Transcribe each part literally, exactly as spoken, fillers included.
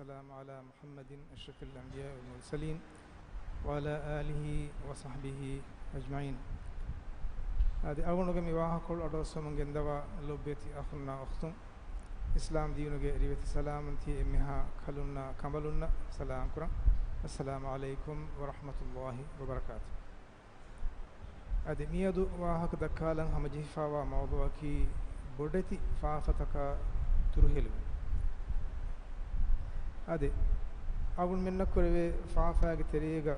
والسلام على محمد أشرف الأنبياء والمرسلين وعلى آله وصحبه أجمعين. އަދި އަޅުގަނޑުގެ މި ވާހަކަކޮޅު އަޑުއައްސަމުން ގެންދަވާ ލޮބުވެތި އަޚުންނާ އުޚްތުން، އިސްލާމް ދީނުގެ ރިވެތި ސަލާމަތީ އެންމެހާ ކަލުންނާ ކަނބަލުންނަށް ސަލާމް ކުރަން. السلام عليكم ورحمة الله وبركاته. އަދި މިއަދު ވާހަކަ ދައްކާލަން ހަމަޖެހިފާވާ މައުޟޫއަކީ ބޮޑެތި ފާފަތަކާ ދުރުހެލުން. އަދި އަޅުގަނޑުމެންނަށް ކުރެވޭ ފާފައިގެ ތެރޭގަ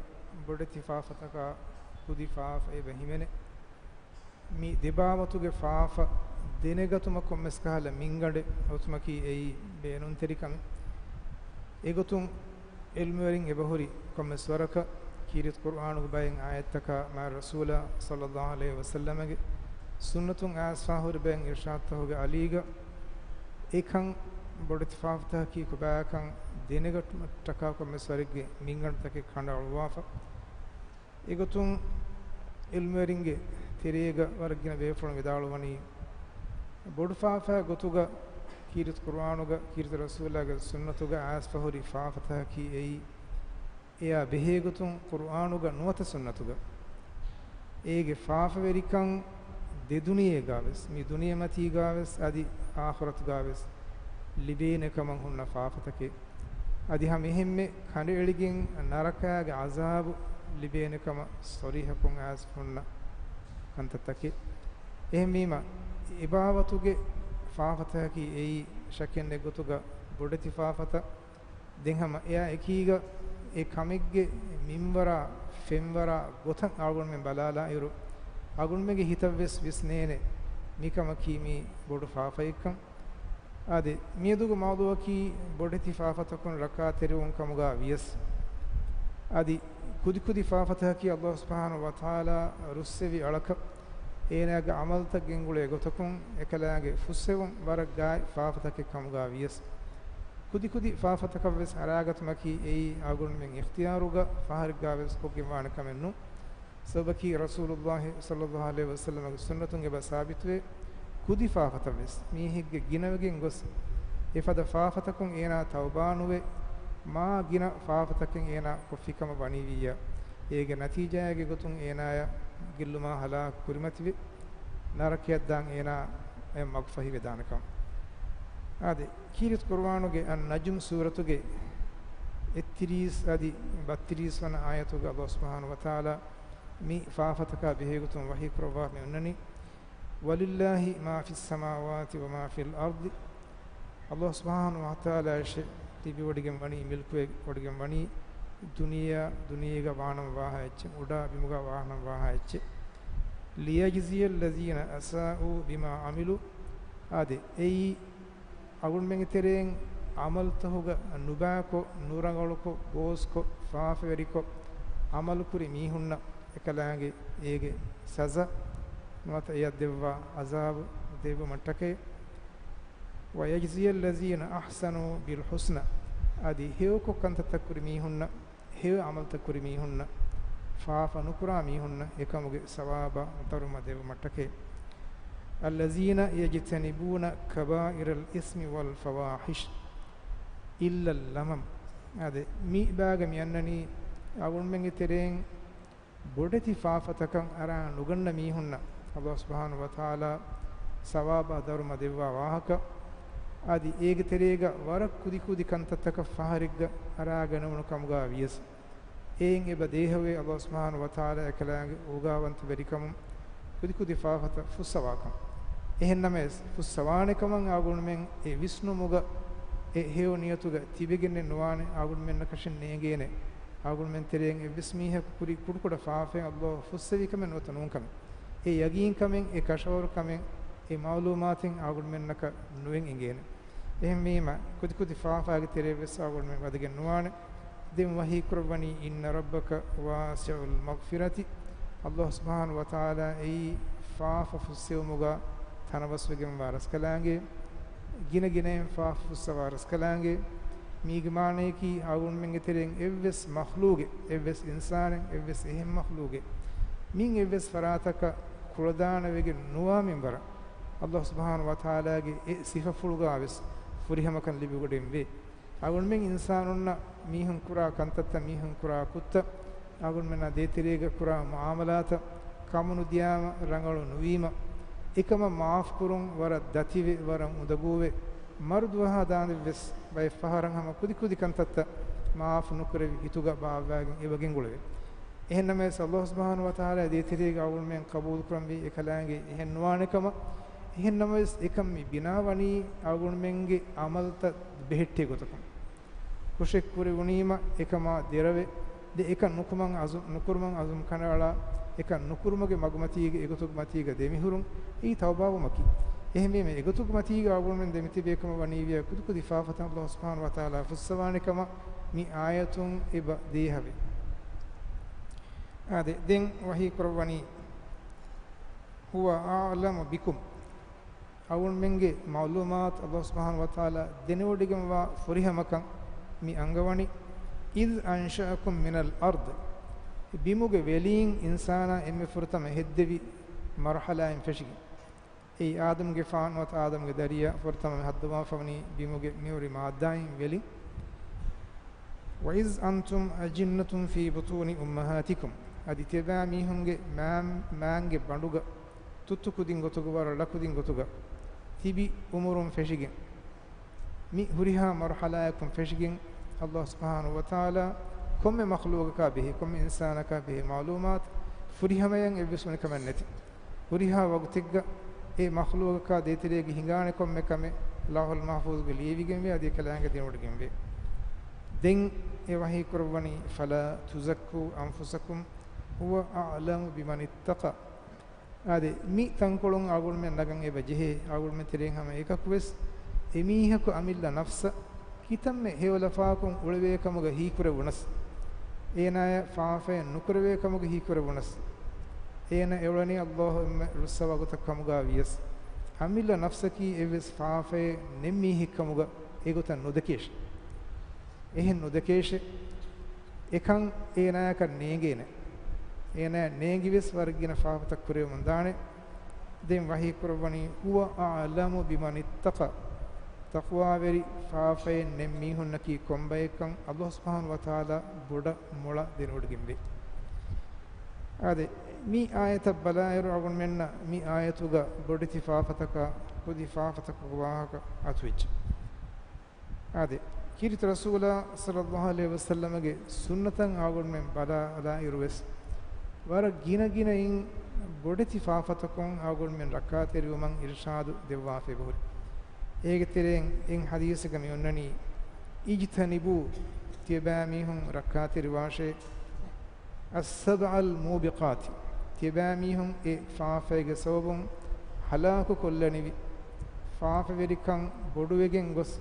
ބޮޑެތި ފާފަތަކާ ކުދި ފާފަ އެބަ ހިމެނޭ. މި ދެބާވަތުގެ ފާފަ ދެނެގަތުމަށް ކޮންމެސް ކަހަލަ މިންގަނޑެއް އޮތުމަކީ އެއީ ބޭނުންތެރިކަމެއް. އެގޮތުން ޢިލްމުވެރިން އެބަހުރި ކޮންމެސް ވަރަކަށް ކީރިތި ޤުރުއާނުގެ ބައެއް އާޔަތްތަކާ މާތް ރަސޫލާ ޞައްލައްލާހު ޢަލައިހި ވަސައްލަމަގެ ސުންނަތުން އައިސްފާ ހުރި ބައެއް އިރްޝާދުތަކުގެ އަލީގަ އެކަން ބޮޑެތި ފާފަތަކަކީ ކޮބާކަން ދެނެގަތުމަށްޓަކާ ކޮންމެސް ވަރެއްގެ މިންގަނޑުތަކެއް ކަނޑައަޅުއްވާފަ. އެގޮތުން ޢިލްމުވެރިންގެ ތެރޭގަ ވަރަށް ގިނަ ބޭފުޅުން ވިދާޅުވަނީ، ބޮޑު ފާފައިގެ ގޮތުގަ ކީރިތި ޤުރުއާނުގަ، ކީރިތި ރަސޫލާގެ ސުންނަތުގަ އައިސްފަ ހުރި ފާފަތަކަކީ އެއީ، އެޔާ ބެހޭގޮތުން ޤުރުއާނުގަ ނުވަތަ ސުންނަތުގަ. އޭގެ ފާފަވެރިކަން ދެ ދުނިޔޭގާވެސް، މި ދުނިޔެމަތީގާވެސް އަދި އާޚިރަތުގާވެސް ލިބޭނެ ކަމަށް ހުންނަ ފާފަތަކެއް. އަދި ހަމަ އެހެންމެ ކަނޑައެޅިގެން ނަރަކާގެ ޢަޒާބު ލިބޭނެ ކަމަށް ޞަރީޙަކޮށް އައިސް ހުންނަ ކަންތައްތަކެއް. އެހެންވީމަ، އެބާވަތުގެ ފާފަތަކަކީ އެއީ ޝައްކެއްނެތް ގޮތުގަ ބޮޑެތި ފާފަތައް. ދެން ހަމަ އެއާ އެކީގަ އެ ކަމެއްގެ މިންވަރާ ފެންވަރާ ގޮތަށް އަޅުގަނޑުމެން ބަލާލާއިރު، އަޅުގަނޑުމެންގެ ހިތަށްވެސް ވިސްނޭނެ މިކަމަކީ މީ ބޮޑު ފާފައެއްކަން. އާދެ، މިއަދުގެ މައުޟޫއަކީ ބޮޑެތި ފާފަތަކުން ރައްކާތެރިވުން ކަމުގާ ވިޔަސް، އަދި ކުދިކުދި ފާފަތަކަކީ ﷲ ސުބްޙާނަހޫ ވަތަޢާލާ ރުއްސެވި އަޅަކަށް އޭނާގެ ޢަމަލުތައް ގެންގުޅޭ ގޮތަކުން އެކަލާނގެ ފުއްސެވުން ވަރަށް ގާތް ފާފަތަކެއް ކަމުގާ ވިޔަސް، ކުދިކުދި ފާފަތަކަށްވެސް އަރާގަތުމަކީ އެއީ އަޅުގަނޑުމެން އިޚްތިޔާރުގަ ފަހަރެއްގާވެސް ކޮށްގެންވާނެ ކަމެއް ނޫން. ސަބަބަކީ ރަސޫލުﷲ ޞައްލައްލާހު ޢަލައިހި ވަސައްލަމަގެ ސުންނަތުން އެބަ ސާބިތުވޭ، ކުދި ފާފަތައްވެސް މީހެއްގެ ގިނަވެގެން ގޮސް، އެފަދަ ފާފަތަކުން އޭނާ ތައުބާނުވެ، މާ ގިނަ ފާފަތަކެއް އޭނާ ކޮށްފިކަމަށް ވަނީވިއްޔާ، އޭގެ ނަތީޖާއެއްގެ ގޮތުން އޭނާޔަށް ގެއްލުމާ ހަލާކު ކުރިމަތިވެ، ނަރަކަޔަށްދާން އޭނާ އެ މަގުފަހިވެދާނެކަން. އާދެ، ކީރިތި ޤުރުއާނުގެ އައްނަޖުމް ސޫރަތުގެ އެއްތިރީސް އަދި ބައްތިރީސް ވަނަ އާޔަތުގަ ﷲ ސުބްޙާނަހޫ ވަތަޢާލާ މި ފާފަތަކާ ބެހޭގޮތުން ވަޙީ ކުރައްވާ މި އޮންނަނީ، وَلِلَّهِ مَا فِي السَّمَاوَاتِ وَمَا فِي الْأَرْضِ. ﷲ ސުބްޙާނަހޫ ވަތަޢާލާއަށެއް ލިބިވޮޑިގެން ވަނީ، މިލްކުވެ ވޮޑިގެން ވަނީ، ދުނިޔެއާ، ދުނިޔޭގަ ވާނަމަ ވާހާ އެއްޗެއް، އުޑާ ބިމުގަ ވާނަމަ ވާހާ އެއްޗެއް. لِيَجْزِيَ الَّذِينَ أَسَاءُوا بِمَا عَمِلُوا. އާދެ، އެއީ އަޅުގަނޑުމެންގެ ތެރެއިން ޢަމަލުތަކުގަ ނުބައިކޮށް، ނުރަނގަޅުކޮށް، ބޯސްކޮށް، ފާފަވެރިކޮށް، ޢަމަލުކުރި މީހުންނަށް އެކަލާނގެ އޭގެ ސަޒާ ނުވަތަ އެޔަށް ދެއްވާ ޢަޒާބު ދެއްވުމަށްޓަކައި. وَيَجْزِيَ الَّذِينَ أَحْسَنُوا بِالْحُسْنَى. އަދި ހެޔޮކޮށް ކަންތައްތައް ކުރި މީހުންނަށް، ހެޔޮ ޢަމަލުތައް ކުރި މީހުންނަށް، ފާފަ ނުކުރާ މީހުންނަށް އެކަމުގެ ސަވާބާ ދަރުމަ ދެއްވުމަށްޓަކައި. الَّذِينَ يَجْتَنِبُونَ كَبَائِرَ الْإِثْمِ وَالْفَوَاحِشَ إِلَّا اللَّمَمَ. އާދެ، މި ބާގަ މި އަންނަނީ އަޅުގަނޑުމެންގެ ތެރެއިން ބޮޑެތި ފާފަތަކަށް އަރާ ނުގަންނަ މީހުންނަށް ﷲ ސުބްޙާނަހޫ ވަތަޢާލާ ސަވާބާ ދަރުމަ ދެއްވާ ވާހަކަ، އަދި އޭގެ ތެރޭގަ ވަރަށް ކުދިކުދި ކަންތައްތަކަށް ފަހަރެއްގަ އަރާގަނެވުނު ކަމުގާ ވިޔަސް، އެއިން އެބަ ދޭހަވޭ ﷲ ސުބްޙާނަހޫ ވަތަޢާލާ އެކަލާނގެ އޯގާވަންތަވެރިކަމުން ކުދިކުދި ފާފަތައް ފުއްސަވާކަން. އެހެންނަމަވެސް، ފުއްސަވާނެކަމަށް އަޅުގަނޑުމެން އެ ވިސްނުމުގަ އެ ހެޔޮ ނިޔަތުގަ ތިބެގެންނެއް ނުވާނެ. އަޅުގަނޑުމެންނަކަށެއް ނޭނގޭނެ އަޅުގަނޑުމެން ތެރެއިން އެއްވެސް މީހަކު ކުރި ކުޑަކުޑަ ފާފައެއް ﷲ ފުއްސެވިކަމެއް ނުވަތަ ނޫންކަމެއް. އެ ޔަގީންކަމެއް، އެ ކަށަވަރުކަމެއް، އެ މަޢުލޫމާތެއް އަޅުގަނޑުމެންނަކަށް ނުވެން އެނގޭނެ. އެހެންވީމަ، ކުދިކުދި ފާފައިގެ ތެރެއަށްވެސް އަޅުގަނޑުމެން ވަދެގެން ނުވާނެ. ދެން ވަޙީ ކުރައްވަނީ، إِنَّ رَبَّكَ وَاسِعُ الْمَغْفِرَةِ. ﷲ ސުބްޙާނަހޫ ވަތަޢާލާ އެއީ ފާފަ ފުއްސެވުމުގަ ތަނަވަސްވެގެންވާ ރަސްކަލާނގެ، ގިނަގިނައިން ފާފަ ފުއްސަވާ ރަސްކަލާނގެ. މީގެ މާނަޔަކީ، އަޅުގަނޑުމެންގެ ތެރެއިން އެއްވެސް މަޚްލޫގެއް، އެއްވެސް އިންސާނެއް، އެއްވެސް އެހެން މަޚްލޫގެއް، މިން އެއްވެސް ފަރާތަކަށް ކުޅަދާނަވެގެން ނުވާ މިންވަރަށް، ﷲ ސުބްޙާނަހޫ ވަތަޢާލާގެ އެ ސިފަފުޅުގާވެސް ފުރިހަމަކަން ލިބިވަޑައިންވޭ. އަޅުގަނޑުމެން އިންސާނުންނަށް މީހުން ކުރާ ކަންތައްތައް، މީހުން ކުރާ ކުށްތައް، އަޅުގަނޑުމެންނާ ދޭތެރޭގަ ކުރާ މުއާމަލާތައް ކަމުނުދިޔާމަ ރަނގަޅު ނުވީމަ، އެކަމަށް މާފްކުރުން ވަރަށް ދަތިވެ، ވަރަށް އުނދަގޫވެ، މަރުދުވަހާ ދާނދެއްވެސް ބައެއް ފަހަރަށް ހަމަ ކުދިކުދި ކަންތައްތައް މާފް ނުކުރެވި ހިތުގަ ބާއްވާގެން އެބަ ގެންގުޅެވޭ. އެހެންނަމަވެސް، އަﷲ ސުބްޙާނަހޫ ވަތަޢާލާ ދޭތެރޭގަ އަޅުގަނޑުމެން ޤަބޫލުކުރަންވީ އެކަލާނގެ އެހެންނުވާނެ ކަމަށް. އެހެންނަމަވެސް، އެކަން މި ބިނާވަނީ އަޅުގަނޑުމެންގެ ޢަމަލުތައް ބެހެއްޓޭ ގޮތަކުން. ކުށެއް ކުރެވުނީމަ އެކަމާ ދެރަވެ، ދެ އެކަން ނުކުމަން އަޒު-، ނުކުރުމަށް އަޒުމް ކަނޑައަޅާ، އެކަން ނުކުރުމުގެ މަގުމަތީގަ އެގޮތުގެ މަތީގަ ދެމިހުރުން، އެއީ ތައުބާވުމަކީ. އެހެންވީމަ، އެގޮތުގެ މަތީގަ އަޅުގަނޑުމެން ދެމިތިބޭ ކަމަށް ވަނީވިޔާ ކުދިކުދި ފާފަތައް އަﷲ ސުބްޙާނަހޫ ވަތަޢާލާ ފުއްސަވާނެ ކަމަށް މި އާޔަތުން އެބަ ދޭހަވޭ. އާދެ، ދެން ވަޙީ ކުރައްވަނީ، هو أعلم بكم. އަޅުގަނޑުމެންގެ މަޢުލޫމާތު އަﷲ ސުބްޙާނަހޫ ވަތަޢާލާ ދެނެވޮޑިގެންވާ ފުރިހަމަކަން މި އަންގަވަނީ، إذ أنشأكم من الأرض، ބިމުގެ ވެލީން އިންސާނާ އެންމެ ފުރަތަމަ ހެއްދެވި މަރުޙަލާއިން ފެށިގެން. އެއީ އާދަމްގެފާނު ނުވަތަ އާދަމްގެ ދަރިޔާ ފުރަތަމަ ހައްދަވާފަވަނީ ބިމުގެ މިހުރި މާއްދާއިން ވެލިން. وإذ أنتم أجنة في بطون أمهاتكم، އަދި ތިޔަބައިމީހުންގެ މާ-، މާންގެ ބަނޑުގަ ތުއްތު ކުދިން ގޮތުގަ ވަރަށް ޅަކުދިން ގޮތުގަ ތިބި އުމުރުން ފެށިގެން، މި ހުރިހާ މަރުޙަލާއަކުން ފެށިގެން، އަﷲ ސުބްޙާނަހޫ ވަތަޢާލާ ކޮންމެ މަޚްލޫޤަކާ ބެހޭ، ކޮންމެ އިންސާނަކާ ބެހޭ މަޢުލޫމާތު ފުރިހަމަޔަށް އެއްވެސް އުނިކަމެއް ނެތި. ހުރިހާ ވަގުތެއްގަ އެ މަޚްލޫޤަކާ ދޭތެރޭގަ ހިނގާނެ ކޮންމެ ކަމެއް ލައުޙުލް މަޙްފޫޡުގަ ލިޔެވިގެންވޭ، އަދި އެކަލާނގެ ދެނެވޮޑިގެންވޭ. ދެން އެ ވަޙީ ކުރައްވަނީ، فلا تزكوا أنفسكم هو أعلم بمن اتقى. އާދެ، މި ތަންކޮޅުން އަޅުގަނޑުމެން ނަގަން އެބަ ޖެހޭ، އަޅުގަނޑުމެން ތެރެއިން ހަމަ އެކަކުވެސް އެމީހަކު އަމިއްލަ ނަފްސަށް ކިތަންމެ ހެޔޮލަފާކޮށް އުޅެވޭ ކަމުގަ ހީކުރެވުނަސް، އޭނާޔަށް ފާފައެއް ނުކުރެވޭ ކަމުގަ ހީކުރެވުނަސް، އޭނާ އެއުޅެނީ އަﷲ އެންމެ ރުއްސަވާ ގޮތަށް ކަމުގަ ވިޔަސް، އަމިއްލަ ނަފްސަކީ އެއްވެސް ފާފައެއް ނެތް މީހެއް ކަމުގަ އެގޮތަށް ނުދެކޭށެ. އެހެން ނުދެކޭށެ. އެކަން އޭނާޔަކަށް ނޭނގޭނެ. އޭނާ ނޭނގިވެސް ވަރަށް ގިނަ ފާފަތައް ކުރެވެމުން ދާނެ. ދެން ވަޙީ ކުރައްވަނީ، هو أعلم بمن اتقى. ތަޤްވާވެރި ފާފައެއް ނެތް މީހުންނަކީ ކޮންބައެއްކަން އަﷲ ސުބްޙާނަހޫ ވަތަޢާލާ ބޮޑަށް މޮޅަށް ދެނެވޮޑިގެންވޭ. އާދެ، މި އާޔަތަށް ބަލާއިރު އަޅުގަނޑުމެންނަށް މި އާޔަތުގަ ބޮޑެތި ފާފަތަކާ ކުދި ފާފަތަކުގެ ވާހަކަ އަތުވެއްޖެ. އާދެ، ކީރިތި ރަސޫލާ ޞައްލައްލާހު ޢަލައިހި ވަސައްލަމަގެ ސުންނަތަށް އަޅުގަނޑުމެން ބަލާލާއިރުވެސް، ވަރަށް ގިނަގިނައިން ބޮޑެތި ފާފަތަކުން އަޅުގަނޑުމެން ރައްކާތެރިވުމަށް އިރުޝާދު ދެއްވާފަ އެބަހުރި. އޭގެ ތެރެއިން އެއް ޙަދީޘެއްގަ މި އޮންނަނީ، اجتنبوا، ތިޔަބައިމީހުން ރައްކާތެރިވާށޭ، السبع الموبقات، ތިޔަބައިމީހުން އެ ފާފައިގެ ސަބަބުން ހަލާކު ކޮށްލަނިވި، ފާފަވެރިކަން ބޮޑުވެގެން ގޮސް،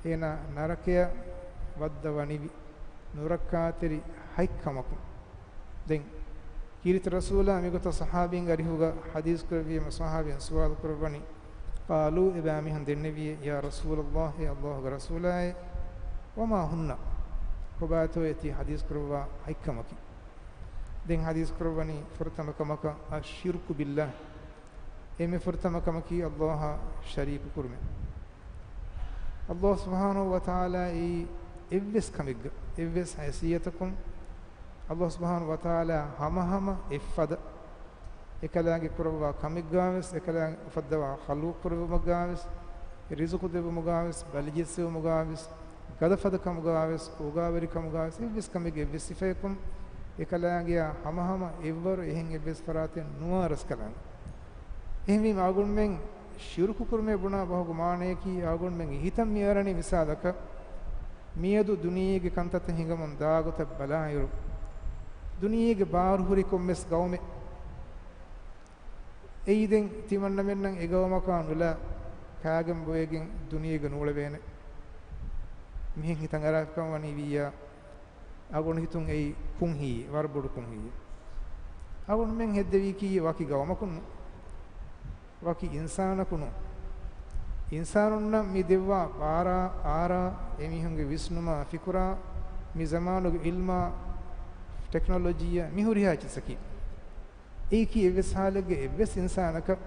އޭނާ ނަރަކަޔަށް ވައްދަވަނިވި ނުރައްކާތެރި ހަތް ކަމަކުން. ދެން ކީރިތި ރަސޫލާ މިގޮތަށް ޞަޙާބީންގެ އަރިހުގަ ޙަދީޘް ކުރެއްވީމަ، ޞަޙާބީން ސުވާލު ކުރައްވަނީ، قالوا، އެބައިމީހުން ދެންނެވިއޭ، يا رسول الله، އެ އަﷲގެ ރަސޫލާއޭ، وما هن، ކޮބާތޯ އޭތި ޙަދީޘް ކުރައްވާ ހަތް ކަމަކީ؟ ދެން ޙަދީޘް ކުރައްވަނީ، ފުރަތަމަ ކަމަކަށް الشرك بالله، އެންމެ ފުރަތަމަ ކަމަކީ އަﷲއަށް ޝަރީކު ކުރުމެއް. އަﷲ ސުބްޙާނަހޫ ވަތަޢާލާ އެއީ އެއްވެސް ކަމެއްގަ، އެއްވެސް ހައިސިއްޔަތަކުން އަﷲ ސުބްޙާނަހޫ ވަތަޢާލާ ހަމަހަމަ އެއްފަދަ، އެކަލާނގެ ކުރައްވާ ކަމެއްގާވެސް، އެކަލާނގެ އުފައްދަވާ ޚަލްޤު ކުރެއްވުމަށްގާވެސް، ރިޒުޤު ދެއްވުމުގާވެސް، ބަލިޖެއްސެވުމުގާވެސް، ގަދަފަދަ ކަމުގާވެސް، ކޯގާވެރި ކަމުގާވެސް، އެއްވެސް ކަމެއްގެ އެއްވެސް ސިފަޔަކުން އެކަލާނގެއާ ހަމަހަމަ އެއްވަރު އެހެން އެއްވެސް ފަރާތެއް ނުވާ ރަސްކަލާނގެ. އެހެންވީމަ އަޅުގަނޑުމެން ޝިރުކު ކުރުމޭ ބުނާ ބަހުގެ މާނަޔަކީ އަޅުގަނޑުމެންގެ ހިތަށް މިއަރަނީ މިސާލަކަށް، މިއަދު ދުނިޔޭގެ ކަންތައްތައް ހިނގަމުން ދާގޮތަށް ބަލާއިރު، ދުނިޔޭގެ ބާރުހުރި ކޮންމެސް ގައުމެއް އެއީ ދެން ތިމަންނަމެންނަށް އެ ގައުމަކާ ނުލާ ކާގެން ބޮއެގެން ދުނިޔޭގަ ނޫޅެވޭނެ. މިހެން ހިތަށް އަރާފިކަން ވަނީ ވިއްޔާ، އަޅުގަނޑު ހިތުން އެއީ ކުންހިއްޔެއް، ވަރަށް ބޮޑު ކުންހިއްޔެއް. އަޅުގަނޑުމެން ހެއްދެވީކީ ވަކި ގައުމަކުން، ވަކި އިންސާނަކުން. އިންސާނުންނަށް މި ދެއްވާ ބާރާ، އާރާ، އެމީހުންގެ ވިސްނުމާ ފިކުރާ، މި ޒަމާނުގެ ޢިލްމާ، ޓެކްނޮލޮޖީއާ، މި ހުރިހާ އެއްޗިއްސަކީ. އެއީކީ އެއްވެސް ހާލެއްގެ އެއްވެސް އިންސާނަކަށް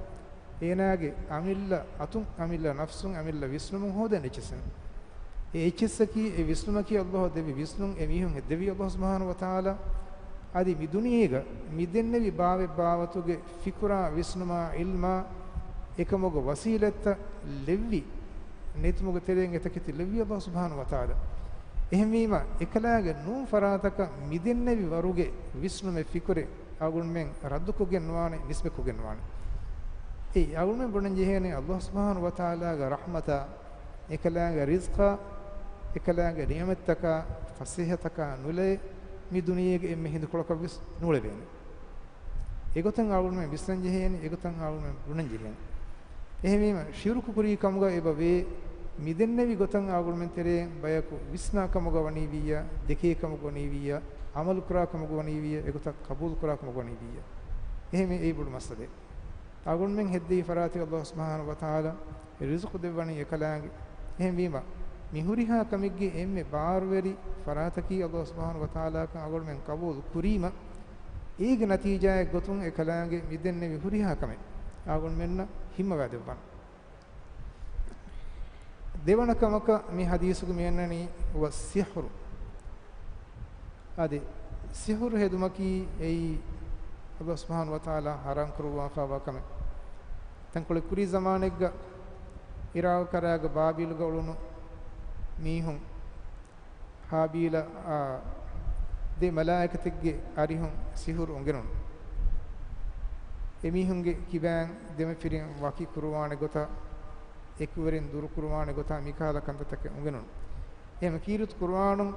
އޭނާގެ އަމިއްލަ އަތުން، އަމިއްލަ ނަފްސުން، އަމިއްލަ ވިސްނުމުން ހޯދަން އެއްޗެއްސެއް. އެ އެއްޗިއްސަކީ، އެ ވިސްނުމަކީ ﷲ ދެއްވި ވިސްނުން، އެ މީހުން ހެއްދެވީ ﷲ ސުބްޙާނަހޫ ވަތަޢާލާ. އަދި މި ދުނިޔޭގަ މި ދެންނެވި ބާވަތް ބާވަތުގެ ފިކުރާ، ވިސްނުމާ، ޢިލްމާ އެކަމުގެ ވަސީލަތްތައް ލެއްވި، ނެތުމުގެ ތެރެއިން އެތަކެތި ލެއްވީ ﷲ ސުބްޙާނަހޫ ވަތަޢާލާ. އެހެންވީމަ، އެކަލާނގެ ނޫން ފަރާތަކަށް މި ދެންނެވި ވަރުގެ ވިސްނުމެއް، ފިކުރެއް އަޅުގަނޑުމެން ރައްދުކޮށްގެން ނުވާނެ، ނިސްބަތްކޮށްގެން ނުވާނެ. އެއީ އަޅުގަނޑުމެން ބުނަން ޖެހޭނެ ﷲ ސުބްޙާނަހޫ ވަތަޢާލާގެ ރަޙްމަތާ، އެކަލާނގެ ރިޒްޤާ، އެކަލާނގެ ނިޢުމަތްތަކާ، ފަސޭހަތަކާ ނުލައެ، މި ދުނިޔޭގެ އެންމެ ހިނދުކޮޅަކަށް ވެސް ނޫޅެވޭނެ. އެގޮތަށް އަޅުގަނޑުމެން ވިސްނަން ޖެހޭނެ، އެގޮތަށް އަޅުގަނޑުމެން ބުނަން ޖެހޭނެ. އެހެންވީމަ، ޝިރުކު ކުރީ ކަމުގަ އެބަ ވޭ، މި ދެންނެވި ގޮތަށް އަޅުގަނޑުމެން ތެރޭ ބަޔަކު ވިސްނާ ކަމުގަ ވަނީ ވިއްޔާ، ދެކޭ ކަމުގަ ވަނީ ވިއްޔާ، ޢަމަލު ކުރާ ކަމުގަ ވަނީ ވިއްޔާ، އެގޮތަށް ޤަބޫލު ކުރާ ކަމުގަ ވަނީ ވިއްޔާ. އެހެންވެ، އެއީ ބޮޑު މައްސަލައެއް. އަޅުގަނޑުމެން ހެއްދެވި ފަރާތެއް ﷲ ސުބްޙާނަހޫ ވަތަޢާލާ ރިޒުޤު ދެއްވަނީ އެކަލާނގެ. އެހެންވީމަ، މި ހުރިހާ ކަމެއްގެ އެންމެ ބާރުވެރި ފަރާތަކީ ﷲ ސުބްޙާނަހޫ ވަތަޢާލާ ކަން އަޅުގަނޑުމެން ޤަބޫލު ކުރީމަ، އޭގެ ނަތީޖާއެއް ގޮތުން އެކަލާނގެ މި ދެންނެވި ހުރިހާ ކަމެއް އަޅުގަނޑުމެންނަށް ހިންމަވާ ދެއްވާނެ. ދެވަނަ ކަމަކަށް މި ޙަދީޘުގަ މި އަންނަނީ، ވައްސިޙްރު. އަދި ސިޙުރު ހެދުމަކީ އެއީ ﷲ ސުބްޙާނަހޫ ވަތަޢާލާ ޙަރާމް ކުރުއްވާފާވާ ކަމެއް. ތަންކޮޅެއް ކުރީ ޒަމާނެއްގަ ޢިރާޤު ކަރައިގަ ބާބިލުގަ އުޅުނު މީހުން ހާބީލަށް ދެ މަލާއިކަތެއްގެ އަރިހުން ސިޙުރު އުނގެނުނު. އެމީހުންގެ ކިބައިން ދެމަފިރިން ވަކި ކުރުވާނެ ގޮތާ، އެކުވެރިން ދުރުކުރުވާނެ ގޮތާ މިކަހަލަ ކަންތައްތަކެއް އުނގެނުނު. އެހެން ކީރިތި ޤުރުއާނުން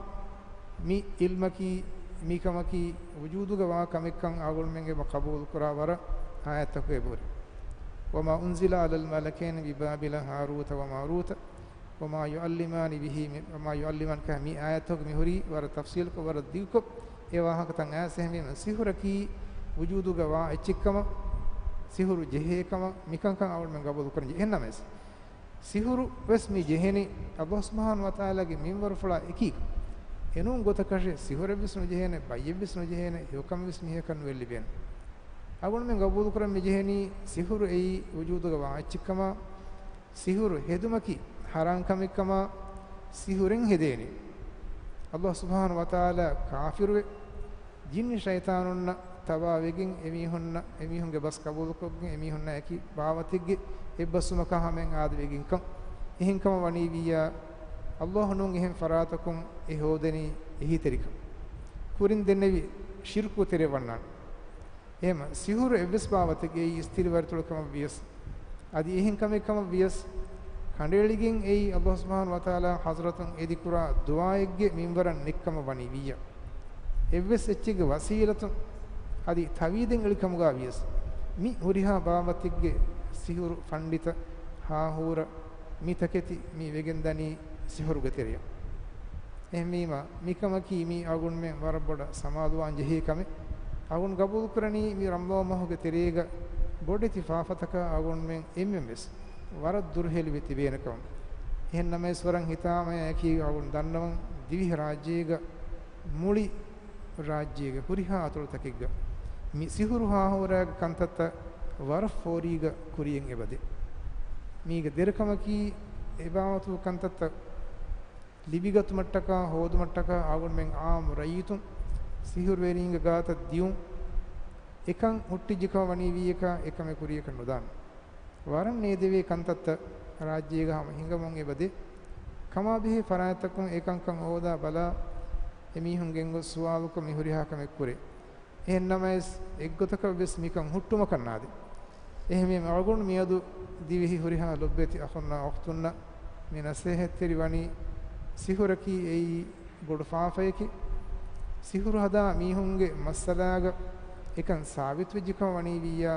މި ޢިލްމަކީ، މިކަމަކީ ވުޖޫދުގަ ވާ ކަމެއްކަން އަޅުގަނޑުމެން އެބަ ޤަބޫލު ކުރާ ވަރަށް އާޔަތްތަކުގައި އެބަހުރި. وما أنزل على الملكين ببابل هاروت وماروت وما يعلمان به من، وما يعلمان ކަ މި އާޔަތްތަކުގަ މިހުރީ ވަރަށް ތަފްޞީލުކޮށް ވަރަށް ދިގުކޮށް އެ ވާހަކަތައް އައިސް. އެހެންވީމަ، ސިޙުރަކީ ވުޖޫދުގަ ވާ އެއްޗެއްކަމަށް، ސިޙުރު ޖެހޭ ކަމަށް މިކަންކަން އަޅުގަނޑުމެން ޤަބޫލު ކުރަން ޖެހޭ. އެހެންނަމަވެސް، ސިޙުރު ވެސް މި ޖެހެނީ ﷲ ސުބްޙާނަހޫ ވަތަޢާލާގެ މިންވަރުފުޅާ އެކީގަ. އެނޫން ގޮތަކަށެއް ސިޙުރެއްވެސް ނުޖެހޭނެ، ބައްޔެއްވެސް ނުޖެހޭނެ، ހެޔޮކަމެއްވެސް މީހަކަށް ނުއެއްލިބޭނެ. އަޅުގަނޑުމެން ޤަބޫލުކުރަން މިޖެހެނީ ސިޙުރު އެއީ ވުޖޫދުގަ ވާ އެއްޗެއްކަމާ، ސިޙުރު ހެދުމަކީ ޙަރާމް ކަމެއްކަމާ، ސިޙުރެއް ހެދޭނީ ﷲ ސުބްޙާނަހޫ ވަތަޢާލާ ކާފިރުވެ، ޖިންނި ޝައިޠާނުންނަށް ތަބާވެގެން، އެމީހުންނަށް، އެމީހުންގެ ބަސް ޤަބޫލުކޮށްގެން، އެމީހުންނާ އެކި ބާވަތެއްގެ އެއްބަސްވުމަކާ ހަމައަށް އާދެވިގެންކަން. އެހެންކަމަށް ވަނީ ވިއްޔާ، ﷲ ނޫން އެހެން ފަރާތަކުން އެ ހޯދެނީ އެހީތެރިކަން. ކުރިން ދެންނެވި ޝިރުކު ތެރެއަށް ވަންނާނެ. އެހެމަ ސިޙުރު އެއްވެސް ބާވަތެއްގައި އިސްތިރިވަރިތޮޅު ކަމަށް ވިޔަސް، އަދި އެހެން ކަމެއް ކަމަށް ވިޔަސް، ކަނޑައެޅިގެން އެއީ ﷲ ސުބްޙާނަހޫ ވަތަޢާލާ ޙަޟްރަތުން އެދިކުރާ ދުޢާއެއްގެ މިންވަރަށް ނެއްކަމަށް ވަނީ ވިއްޔަ. އެއްވެސް އެއްޗެއްގެ ވަސީލަތުން އަދި ތަވީދެއް އެޅިކަމުގަ ވިޔަސް، މި ހުރިހާ ބާވަތެއްގެ ސިޙުރު ފަންޑިތަ ހާހޫރަ މި ތަކެތި މި ވެގެންދަނީ ސިޙުރުގެ ތެރެއަށް. އެހެންވީމަ، މިކަމަކީ މީ އަޅުގަނޑުމެން ވަރަށް ބޮޑަށް ސަމާލުވާން ޖެހޭ ކަމެއް. އަޅުގަނޑު ގަބޫލުކުރަނީ މި ރަމަޟާން މަހުގެ ތެރޭގަ ބޮޑެތި ފާފަތަކާ އަޅުގަނޑުމެން އެންމެން ވެސް ވަރަށް ދުރުހެލިވެ ތިބޭނެ ކަމަށް. އެހެން ނަމަވެސް ވަރަށް ހިތާމަޔާ އެކީ އަޅުގަނޑު ދަންނަވަން ދިވެހި ރާއްޖޭގަ މުޅި ރާއްޖޭގެ ހުރިހާ އަތޮޅުތަކެއްގަ މި ސިޙުރު ހާހޫރާގެ ކަންތައްތައް ވަރަށް ފޯރީގަ ކުރިޔަށް އެބަދޭ. މީގެ ދެރަކަމަކީ އެބާވަތު ކަންތައްތައް ލިބިގަތުމަށްޓަކާ ހޯދުމަށްޓަކާ އަޅުގަނޑުމެން ޢާއްމު ރައްޔިތުން ސިޙުރުވެރީންގެ ގާތަށް ދިޔުން އެކަން ހުއްޓިއްޖެކަމަށް ވަނީ ވިއްޔަކާ އެކަމެއް ކުރިޔަކަށް ނުދާނެ. ވަރަށް ނޭދެވޭ ކަންތައްތައް ރާއްޖޭގަ ހަމަ ހިނގަމުން އެބަދޭ. ކަމާބެހޭ ފަރާތްތަކުން އެކަންކަން ހޯދާ ބަލާ އެމީހުން ގެންގޮސް ސުވާލުކޮށް މި ހުރިހާ ކަމެއް ކުރޭ. އެހެން ނަމަވެސް، އެއްގޮތަކަށް ވެސް މިކަން ހުއްޓުމަކަށް ނާދޭ. އެހެންވީމަ، އަޅުގަނޑު މިއަދު ދިވެހި ހުރިހާ ލޮބުވެތި އަޚުންނާ އުޚްތުންނަށް މި ނަސޭހަތްތެރި ވަނީ، ސިޙުރަކީ އެއީ ބޮޑު ފާފަޔަކީ. ސިޙުރު ހަދާ މީހުންގެ މައްސަލާގަ އެކަން ސާބިތުވެއްޖެކަމަށް ވަނީ ވިއްޔާ،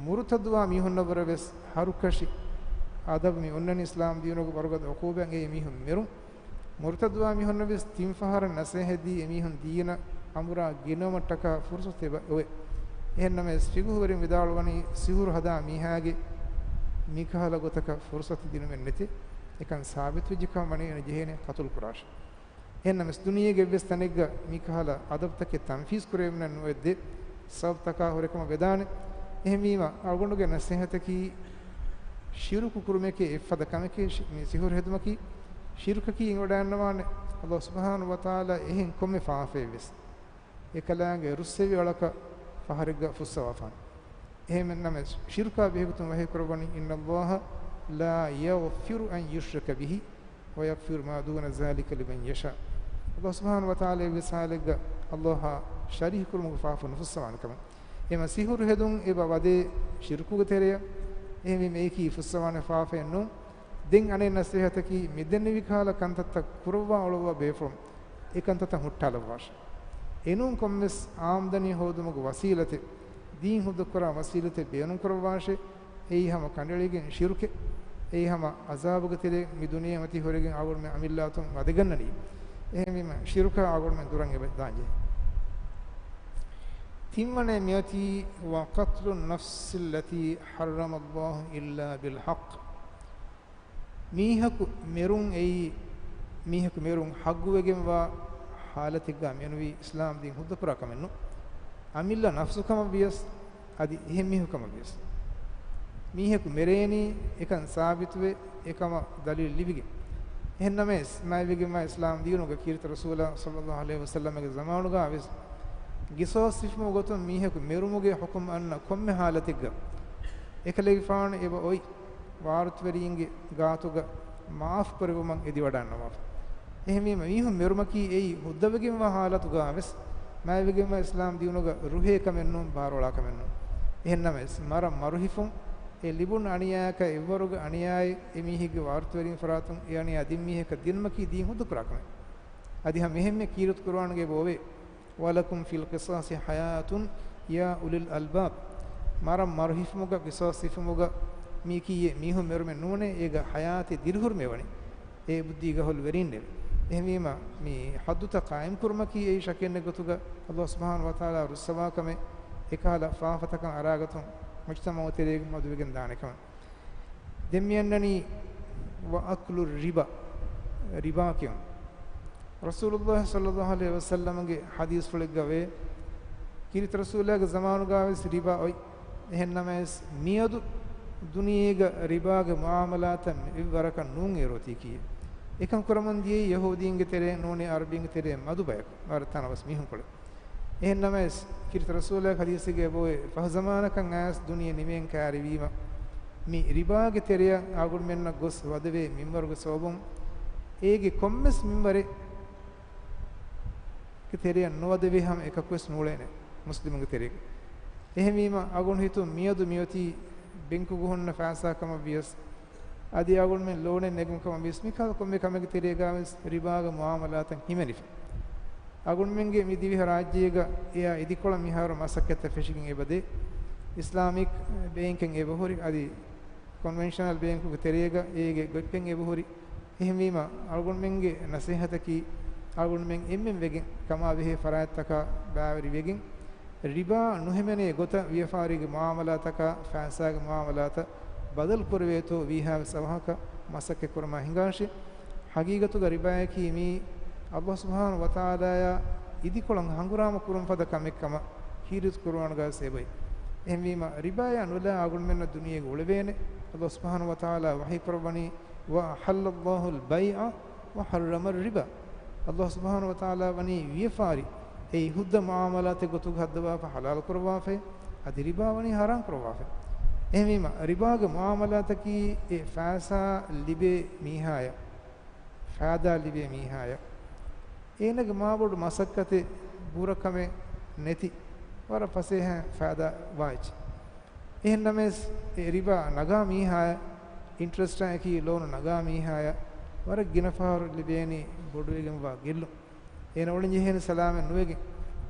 މުރުތަދުވާ މީހުންނަށްވުރެ ވެސް ހަރުކަށި އަދަބު މި އޮންނަނީ. އިސްލާމް ދީނުގެ ވަރުގަދަ ޢުޤޫބާތް އެ މީހުން މެރުން. މުރުތަދުވާ މީހުންނަށް ވެސް ތިން ފަހަރަށް ނަސޭހަތްދީ އެމީހުން ދީނަށް އަނބުރާ ގެނައުމަށްޓަކާ ފުރުޞަތު އެބަ އޮވޭ. އެހެން ނަމަވެސް، ފިޤުހުވެރިން ވިދާޅުވަނީ، ސިޙުރު ހަދާ މީހާގެ މިކަހަލަ ގޮތަކަށް ފުރުޞަތު ދިނުމެއް ނެތޭ. އެކަން ސާބިތުވެއްޖެކަމަށް ވަނީ އޭނަ ޖެހޭނެ ޤަތުލު ކުރާށޭ. އެހެންނަމަވެސް، ދުނިޔޭގެ އެއްވެސް ތަނެއްގަ މިކަހަލަ އަދަބުތަކެއް ތަންފީޒު ކުރެވެމުން ނުއެއްދޭ ސަބަބުތަކާ ހުރެ ކަމަށް ވެދާނެ. އެހެންވީމަ، އަޅުގަނޑުގެ ނަސޭހަތަކީ، ޝިރުކު ކުރުމެކޭ އެއްފަދަ ކަމެކޭ، ޝި-، މި ސިޙުރު ހެދުމަކީ. ޝިރުކަކީ އިނގިވަޑައިގަންނަވާނެ، އަލްލާހު ސުބްޙާނަހު ވަތަޢާލާ އެހެން ކޮންމެ ފާފައެއް ވެސް އެކަލާނގެ ރުއްސެވި އަޅަކަށް ފަހަރެއްގަ ފުއްސަވާފާނެ. އެހެންނަމަވެސް، ޝިރުކާ ބެހޭގޮތުން ވަޙީ ކުރައްވަނީ، إِنَّ اللَّهَ لَا يَغْفِرُ أَنْ يُشْرَكَ بِهِ وَيَغْفِرُ مَا دُونَ ذَلِكَ لِمَنْ يَشَاءُ. އަލްލާހު ސުބްޙާނަހު ވަތަޢާލާ އެއްވެސް ޙާލެއްގަ އަލްލާހާ ޝަރީކު ކުރުމުގެ ފާފަ ނުފުއްސަވާނެ ކަމަށް. އެމަ ސިހުރު ހެދުން އެބަ ވަދޭ ޝިރުކުގެ ތެރެއަށް. އެހެންވީމަ އެއީކީ ފުއްސަވާނެ ފާފައެއް ނޫން. ދެން އަނެއް ނަސޭހަތަކީ، މި ދެންނެވި ކަހަލަ ކަންތައްތައް ކުރައްވާ އޮޅުއްވާ ބޭފުޅުން އެ ކަންތައްތައް ހުއްޓާލައްވާށޭ. އެނޫން ކޮންމެސް އާމްދަނީ ހޯދުމުގެ ވަސީލަތެއް، ދީން ހުއްދަ ކުރާ ވަސީލަތެއް ބޭނުންކުރައްވާށޭ. އެއީ ހަމަ ކަނޑައެޅިގެން ޝިރުކެއް. އެއީ ހަމަ ޢަޒާބުގެ ތެރެއަށް މި ދުނިޔެ މަތީ ހުރެގެން އަޅުގަނޑުމެން އަމިއްލައަތުން ވަދެގަންނަނީ. އެހެންވީމަ ޝިރުކާ އަޅުގަނޑުމެން ދުރަށް އެބަ ދާންޖެހޭ. ތިންވަނައެއް މިއޮތީ، وَقَتْلُ النَّفْسِ الَّتِي حَرَّمَ اللَّهُ إِلَّا بِالْحَقِّ. މީހަކު މެރުން އެއީ، މީހަކު މެރުން ޙައްޤުވެގެންވާ ޙާލަތެއްގަ މެނުވީ އިސްލާމް ދީން ހުއްދަކުރާ ކަމެއް ނޫން. އަމިއްލަ ނަފްސު ކަމަށް ވިޔަސް، އަދި އެހެން މީހުން ކަމަށް ވިޔަސް. މީހަކު މެރޭނީ އެކަން ސާބިތުވެ، އެކަމަށް ދަލީލު ލިބިގެން. އެހެންނަމަވެސް، މާތްވެގެންވާ އިސްލާމް ދީނުގަ ކީރިތި ރަސޫލާ ޞައްލައްލާހު ޢަލައިހި ވަސައްލަމަގެ ޒަމާނުގަ ވެސް ޤިޞާޞް ހިފުމުގެ ގޮތުން މީހަކު މެރުމުގެ ޙުކުމް އަންނަ ކޮންމެ ޙާލަތެއްގަ އެކަލޭގެފާނު އެބަ އޮތް ވާރުތުވެރީންގެ ގާތުގަ މާފު ކުރެއްވުމަށް އެދިވަޑައިގަންނަވާފަ. އެހެންވީމަ، މީހުން މެރުމަކީ އެއީ ހުއްދަވެގެންވާ ޙާލަތުގަވެސް، މާތްވެގެންވާ އިސްލާމް ދީނުގަ ރުހޭ ކަމެއް ނޫން، ބާރުއަޅާ ކަމެއް ނޫން. އެހެންނަމަވެސް، މަރަށް މަރުހިފުން، އެ ލިބުނު އަނިޔާއަކާ އެއްވަރުގެ އަނިޔާއެއް، އެ މީހެއްގެ ވާރުތުވެރިން ފަރާތުން އެ އަނިޔާ ދިން މީހަކަށް ދިނުމަކީ ދީން ހުއްދަކުރާ ކަމެއް. އަދި ހަމަ އެހެންމެ ކީރިތި ޤުރުއާނުގަ އެބައޮވޭ، وَلَكُمْ فِي الْقِصَاصِ حَيَاةٌ يَا أُولِي الْأَلْبَابِ. މަރަށް މަރުހިފުމުގަ، ޤިޞާޞް ހިފުމުގަ މީކީއެއް މީހުން މެރުމެއް ނޫނޭ، އޭގަ ޙަޔާތެއް ދިރިހުރުމެވަނީ. އެ ބުއްދީގަ ހުރި ވެރިންނެވެ. އެހެންވީމަ، މި ޙައްދުތައް ޤާއިމް ކުރުމަކީ އެއީ ޝައްކެއްނެތް ގޮތުގަ އަލްލާހު ސުބްޙާނަހު ވަތަޢާލާ ރުއްސަވާ ކަމެއް، އެކަހަލަ ފާފަތަކަށް އަރާގަތުން މުޖްތަމަޢު ތެރޭގަ މަދުވެގެން ދާނެ ކަމަށް. ދެން މި އަންނަނީ، وَأَكْلُ الرِّبَا، ރިބާ ކެއުން. ރަސޫލުއްލާހި ޞައްލައްލާހު ޢަލައިހި ވަސައްލަމަގެ ޙަދީޘްފުޅެއްގަ ވޭ، ކީރިތި ރަސޫލާގެ ޒަމާނުގަވެސް ރިބާ އޮތް. އެހެންނަމަވެސް، މިއަދު ދުނިޔޭގަ ރިބާގެ މުޢާމަލާތަށް އެއްވަރަކަށް ނޫން އޭރު އޮތީކީއެއް. އެކަން ކުރަމުން ދިޔައީ ޔަހޫދީންގެ ތެރެއިން ނޫނީ ޢަރަބީންގެ ތެރެއިން މަދު ބަޔަކު، ވަރަށް ތަނަވަސް މީހުންކޮޅެއް. އެހެންނަމަވެސް، ކީރިތި ރަސޫލާގެ ޙަދީޘެއްގަ އެބައޮވޭ، ފަހު ޒަމާނަކަށް އައިސް ދުނިޔެ ނިމެން ކައިރިވީމަ، މި ރިބާގެ ތެރެއަށް އަޅުގަނޑުމެންނަށް ގޮސް ވަދެވޭ މިންވަރުގެ ސަބަބުން، އޭގެ ކޮންމެސް މިންވަރެއްގެ ތެރެއަށް ނުވަދެވޭ ހަމަ އެކަކުވެސް ނޫޅޭނެ މުސްލިމުންގެ ތެރޭގަ. އެހެންވީމަ، އަޅުގަނޑު ހިތުން މިއަދު މިއޮތީ ބެންކުގަ ހުންނަ ފައިސާ ކަމަށް ވިޔަސް، އަދި އަޅުގަނޑުމެން ލޯނެއް ނެގުން ކަމަށް ވިޔަސް، މިކަހަލަ ކޮންމެ ކަމެއްގެ ތެރޭގަވެސް ރިބާގެ މުޢާމަލާތަށް ހިމެނިފަ. އަޅުގަނޑުމެންގެ މި ދިވެހި ރާއްޖޭގަ އެއާ އިދިކޮޅަށް މިހާރު މަސައްކަތްތައް ފެށިގެން އެބަދޭ. އިސްލާމިކް ބޭންކެއް އެބަހުރި، އަދި ކޮންވެންޝަނަލް ބޭންކުގެ ތެރޭގަ އޭގެ ގޮތްޕެއް އެބަހުރި. އެހެންވީމަ، އަޅުގަނޑުމެންގެ ނަސޭހަތަކީ، އަޅުގަނޑުމެން އެންމެން ވެގެން ކަމާ ބެހޭ ފަރާތްތަކާ ބައިވެރިވެގެން، ރިބާ ނުހިމެނޭ ގޮތަށް ވިޔަފާރީގެ މުޢާމަލާތަކާ، ފައިސާގެ މުޢާމަލާތަށް ބަދަލު ކުރެވޭތޯ ވީހާވެސް އަވަހަކަށް މަސައްކަތް ކުރަމާ ހިނގާށޭ. ޙަޤީޤަތުގަ ރިބާޔަކީ މީ އަލްލާހު ސުބްޙާނަހު ވަތަޢާލާއާ އިދިކޮޅަށް ހަނގުރާމަ ކުރުން ފަދަ ކަމެއް ކަމަށް ކީރިތި ޤުރުއާނުގަވެސް އެބައޮތް. އެހެންވީމަ، ރިބާޔާ ނުލާ އަޅުގަނޑުމެންނަށް ދުނިޔޭގަ އުޅެވޭނެ. އަލްލާހު ސުބްޙާނަހު ވަތަޢާލާ ވަޙީ ކުރައްވަނީ، وَأَحَلَّ اللَّهُ الْبَيْعَ وَحَرَّمَ الرِّبَا. އަލްލާހު ސުބްޙާނަހު ވަތަޢާލާ ވަނީ ވިޔަފާރި، އެއީ ހުއްދަ މުޢާމަލާތެއް ގޮތުގަ ހައްދަވާފަ ޙަލާލު ކުރައްވާފައި، އަދި ރިބާ ވަނީ ޙަރާމް ކުރައްވާފައި. އެހެންވީމަ، ރިބާގެ މުޢާމަލާތަކީ އެ ފައިސާ ލިބޭ މީހާޔަށް، ފައިދާ ލިބޭ މީހާޔަށް، އޭނަގެ މާބޮޑު މަސައްކަތެއް ބުރަކަމެއް ނެތި، ވަރަށް ފަސޭހަ ފައިދާ ވާ އެއްޗެއް. އެހެންނަމަވެސް، އެ ރިބާ ނަގާ މީހާޔަށް، އިންޓްރެސްޓާއެކީ ލޯނު ނަގާ މީހާޔަށް ވަރަށް ގިނަ ފަހަރު ލިބޭނީ ބޮޑުވެގެންވާ ގެއްލުން. އޭނަ އުޅެންޖެހޭނެ ސަލާމަތް ނުވެގެން.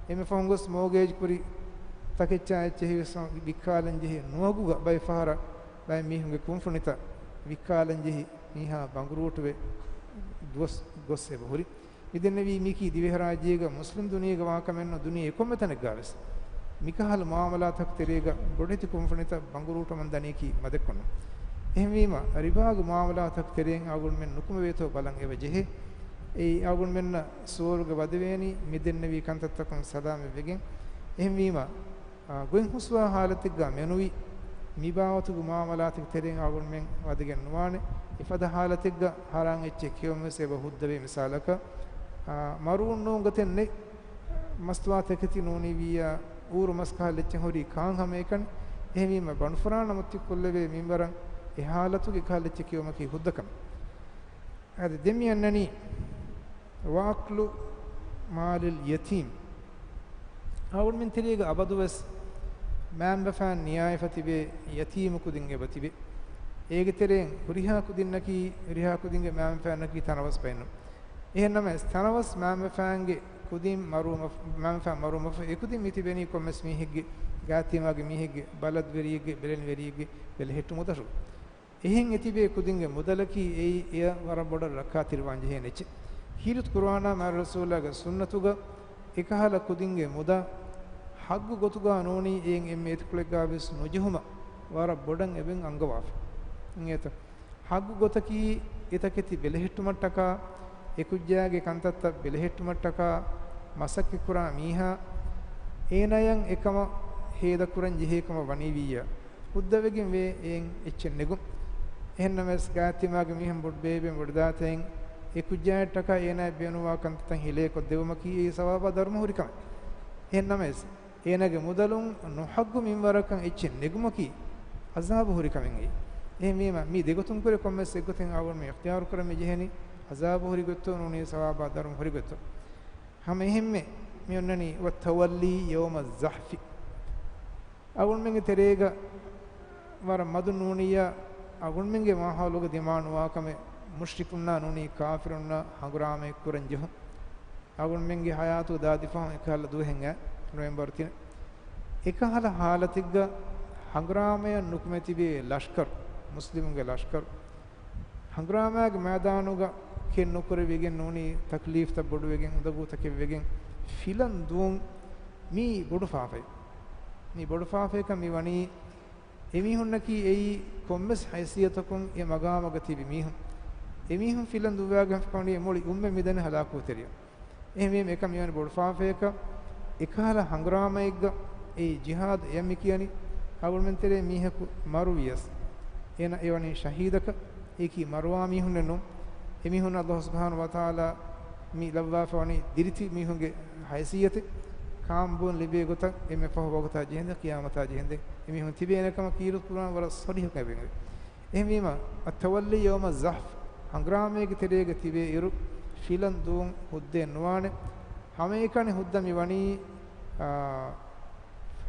އެންމެ ފަހުން ގޮސް މޯގޭޖް ކުރި ތަކެއްޗާ އެއްޗެހި ވެސް ވިއްކާލަން ޖެހި ނުވަގުގަ ބައެއް ފަހަރަށް ބައެއް މީހުންގެ ކުންފުނިތައް ވިއްކާލަން ޖެހި މީހާ ބަނގުރޫޓުވެ ދުވަސް ގޮސް އެބަ ހުރި. މިދެންނެވީ މީކީ ދިވެހިރާއްޖޭގަ މުސްލިމް ދުނިޔޭގަ ވާކަމެއްނު، ދުނިޔެ ކޮންމެ ތަނެއްގަވެސް މިކަހަލަ މުޢާމަލާތަކު ތެރޭގަ ބޮޑެތި ކުންފުނިތައް ބަނގުރޫޓަމުން ދަނީކީ މަދެއްކޮށްނު. އެހެންވީމަ، ރިބާގެ މުޢާމަލާތަކު ތެރެއިން އަޅުގަނޑުމެން ނުކުމެވޭތޯ ބަލަން އެބަ ޖެހޭ. އެއީ އަޅުގަނޑުމެންނަށް ސުވަރުގެ ވަދެވޭނީ މިދެންނެވި ކަންތައްތަކުން ސަލާމަތްވެގެން. އެހެންވީމަ، އާ، ގޮތް ހުސްވާ ހާލަތެއްގަ މެނުވީ، މި ބާވަތުގެ މުޢާމަލާތެއްގެ ތެރެއިން އަޅުގަނޑުމެން ވަދެގެން ނުވާނެ. އެފަދަ ހާލަތެއްގަ ހަރާން އެއްޗެއް ކިޔަވަމުން ވެސް އެބަ ހުއްދަވޭ. މިސާލަކަށް، އާ، މަރުވުން ނޫން ގޮތެއް ނެތް، މަސްތުވާތަކެތި ނޫނީވިއްޔާ، އޫރު މަސް ކަހަލަ އެއްޗެއް ހުރީ ކާން ހަމައެކަނި. އެހެންވީމަ ބަނޑުފުރާނަ މުއްތި ކޮށްލެވޭ މިންވަރަށް އެ ހާލަތުގެ ކަހަލަ އެއްޗެއް ކިޔަވުމަކީ ހުއްދަ ކަމެއް. އަދި ދެން މި އަންނަނީ ވައަކްލު މާލިލް ޔަތީމް. އަޅުގަނޑުމެން ތެރޭގަ އަބަދުވެސް މައިންބަފައިން ނިޔާވެފަ ތިބޭ ޔަތީމު ކުދިން އެބަ ތިބޭ. އޭގެ ތެރެއިން ހުރިހާ ކުދިންނަކީ، ހުރިހާ ކުދިންގެ މައިންބަފައިންނަކީ ތަނަވަސް ބައެއް ނޫން. އެހެން ނަމަވެސް، ތަނަވަސް މައިންބަފައިންގެ ކުދިން މަރުވުމަށް، މައިންބަފައިން މަރުވުމަށް އެ ކުދިން މި ތިބެނީ ކޮންމެސް މީހެއްގެ ގާތީމާގެ މީހެއްގެ ބަލަދުވެރިއެއްގެ ބެލެނިވެރިއެއްގެ ބެލެހެއްޓުމުގަ ދަށު. އެހެން އެތިބޭ ކުދިންގެ މުދަލަކީ އެއީ އެޔަށް ވަރަށް ބޮޑަށް ރައްކާތެރިވާން ޖެހޭނެ އެއްޗެއް. ކީރިތި ޤުރުއާނާ މާތް ރަސޫލާގެ ސުންނަތުގަ އެކަހަލަ ކުދިންގެ މުދާ ޙައްޤު ގޮތުގަ ނޫނީ އެއިން އެންމެ އެތިކުޅެއްގަ ވެސް ނުޖެހުމަށް ވަރަށް ބޮޑަށް އެބަ އަންގަވާފަ. އިނގޭތަ؟ ޙައްޤު ގޮތަކީ އެތަކެތި ބެލެހެއްޓުމަށްޓަކާ، އެކުއްޖާގެ ކަންތައްތައް ބެލެހެއްޓުމަށްޓަކާ މަސައްކަތްކުރާ މީހާ، އޭނަޔަށް އެކަމަށް ހޭދަކުރަން ޖެހޭ ކަމަށް ވަނީވިއްޔާ، ހުއްދަވެގެން ވޭ އެއިން އެއްޗެއް ނެގުން. އެހެން ނަމަވެސް، ގާތްތިމާގެ މީހުން ބޮޑުބޭބެ ބޮޑުދާތައިން އެކުއްޖާއަށްޓަކާ އޭނާއަށް ބޭނުންވާ ކަންތައްތައް ހިލޭ ކޮށްދެވުމަކީ އެއީ ސަވާބާ ދަރުމަ ހުރި ކަމެއް. އެހެން ނަމަވެސް، އޭނާގެ މުދަލުން ނުޙައްޤު މިންވަރަކަށް އެއްޗެއް ނެގުމަކީ ޢަޒާބު ހުރި ކަމެއް އެއީ. އެހެންވީމަ، މީ ދެގޮތުން ކުރެ ކޮންމެސް އެއްގޮތެއް އަޅުގަނޑުމެން އިޚްތިޔާރު ކުރަން މި ޖެހެނީ، ޢަޒާބު ހުރި ގޮތްތޯ ނޫނީ ސަވާބާ ދަރުމަ ހުރި ގޮތްތޯ. ހަމަ އެހެންމެ މި އޮންނަނީ، وَالتَّوَلِّي يَوْمَ الزَّحْفِ. އަޅުގަނޑުމެންގެ ތެރޭގަ ވަރަށް މަދު ނޫނިއްޔާ، އަޅުގަނޑުމެންގެ މާހައުލުގަ ދިމާނުވާ ކަމެއް، މުޝްރިކުންނާ ނޫނީ ކާފިރުންނާ ހަނގުރާމައެއް ކުރަން ޖެހުން. އަޅުގަނޑުމެންގެ ޙަޔާތު ދާދިފަހުން އެކަހަލަ ދުވަހެއް އައި ނޮވެމްބަރު ތިނެއް. އެކަހަލަ ޙާލަތެއްގަ ހަނގުރާމަޔަށް ނުކުމެ ތިބޭ ލަޝްކަރު، މުސްލިމުންގެ ލަޝްކަރު، ހަނގުރާމައިގެ މައިދާނުގަ ކެތް ނުކުރެވިގެން ނޫނީ ތަކްލީފްތައް ބޮޑުވެގެން އުނދަގޫތަކެއް ވެގެން ފިލަން ދުވުން މީ ބޮޑު ފާފައެއް. މީ ބޮޑު ފާފައެއްކަން މި ވަނީ އެމީހުންނަކީ އެއީ ކޮންމެސް ހައިސިއްޔަތަކުން އެ މަގާމުގަ ތިބި މީހުން. އެމީހުން ފިލަން ދުއްވާގެން ފަކަނޑި މުޅި އުއްމަތް މިދަނީ ހަލާކު ތެރެއަށް. އެހެންވީމަ އެކަން މިވަނީ ބޮޑު ފާފައަކަށް. އެކަހަލަ ހަނގުރާމައެއްގަ އެއީ ޖިހާދު އެޔަށް މި ކިޔަނީ. އަޅުގަނޑުމެން ތެރޭ މީހަކު މަރުވިޔަސް، އޭނަ އެވަނީ ޝަހީދަކަށް. އެއީކީ މަރުވާ މީހުންނެއް ނޫން. އެމީހުން ﷲ ސުބްޙާނަހޫ ވަތަޢާލާ މި ލައްވާފަ ވަނީ ދިރިތި މީހުންގެ ހައިސިއްޔަތެއް. ކާން ބުން ލިބޭ ގޮތަށް އެންމެ ފަހު ވަގުތާ ޖެހެންދެން ޤިޔާމަތާ ޖެހެންދެން އެމީހުން ތިބޭނެ ކަމަށް ކީރިތި ޤުރުއާން ވަރަށް ޞަރީޙަކޮށް އެބަ އެނގެވޭ. އެހެންވީމަ، އައްތަވައްލީ ޔައުމަ ޒަޙްފް، ހަނގުރާމައިގެ ތެރޭގަ ތިބޭ އިރު، ފިލަން ދުވުން ހުއްދައެއް ނުވާނެ. ހަމައެކަނި ހުއްދަ މި ވަނީ، އާ،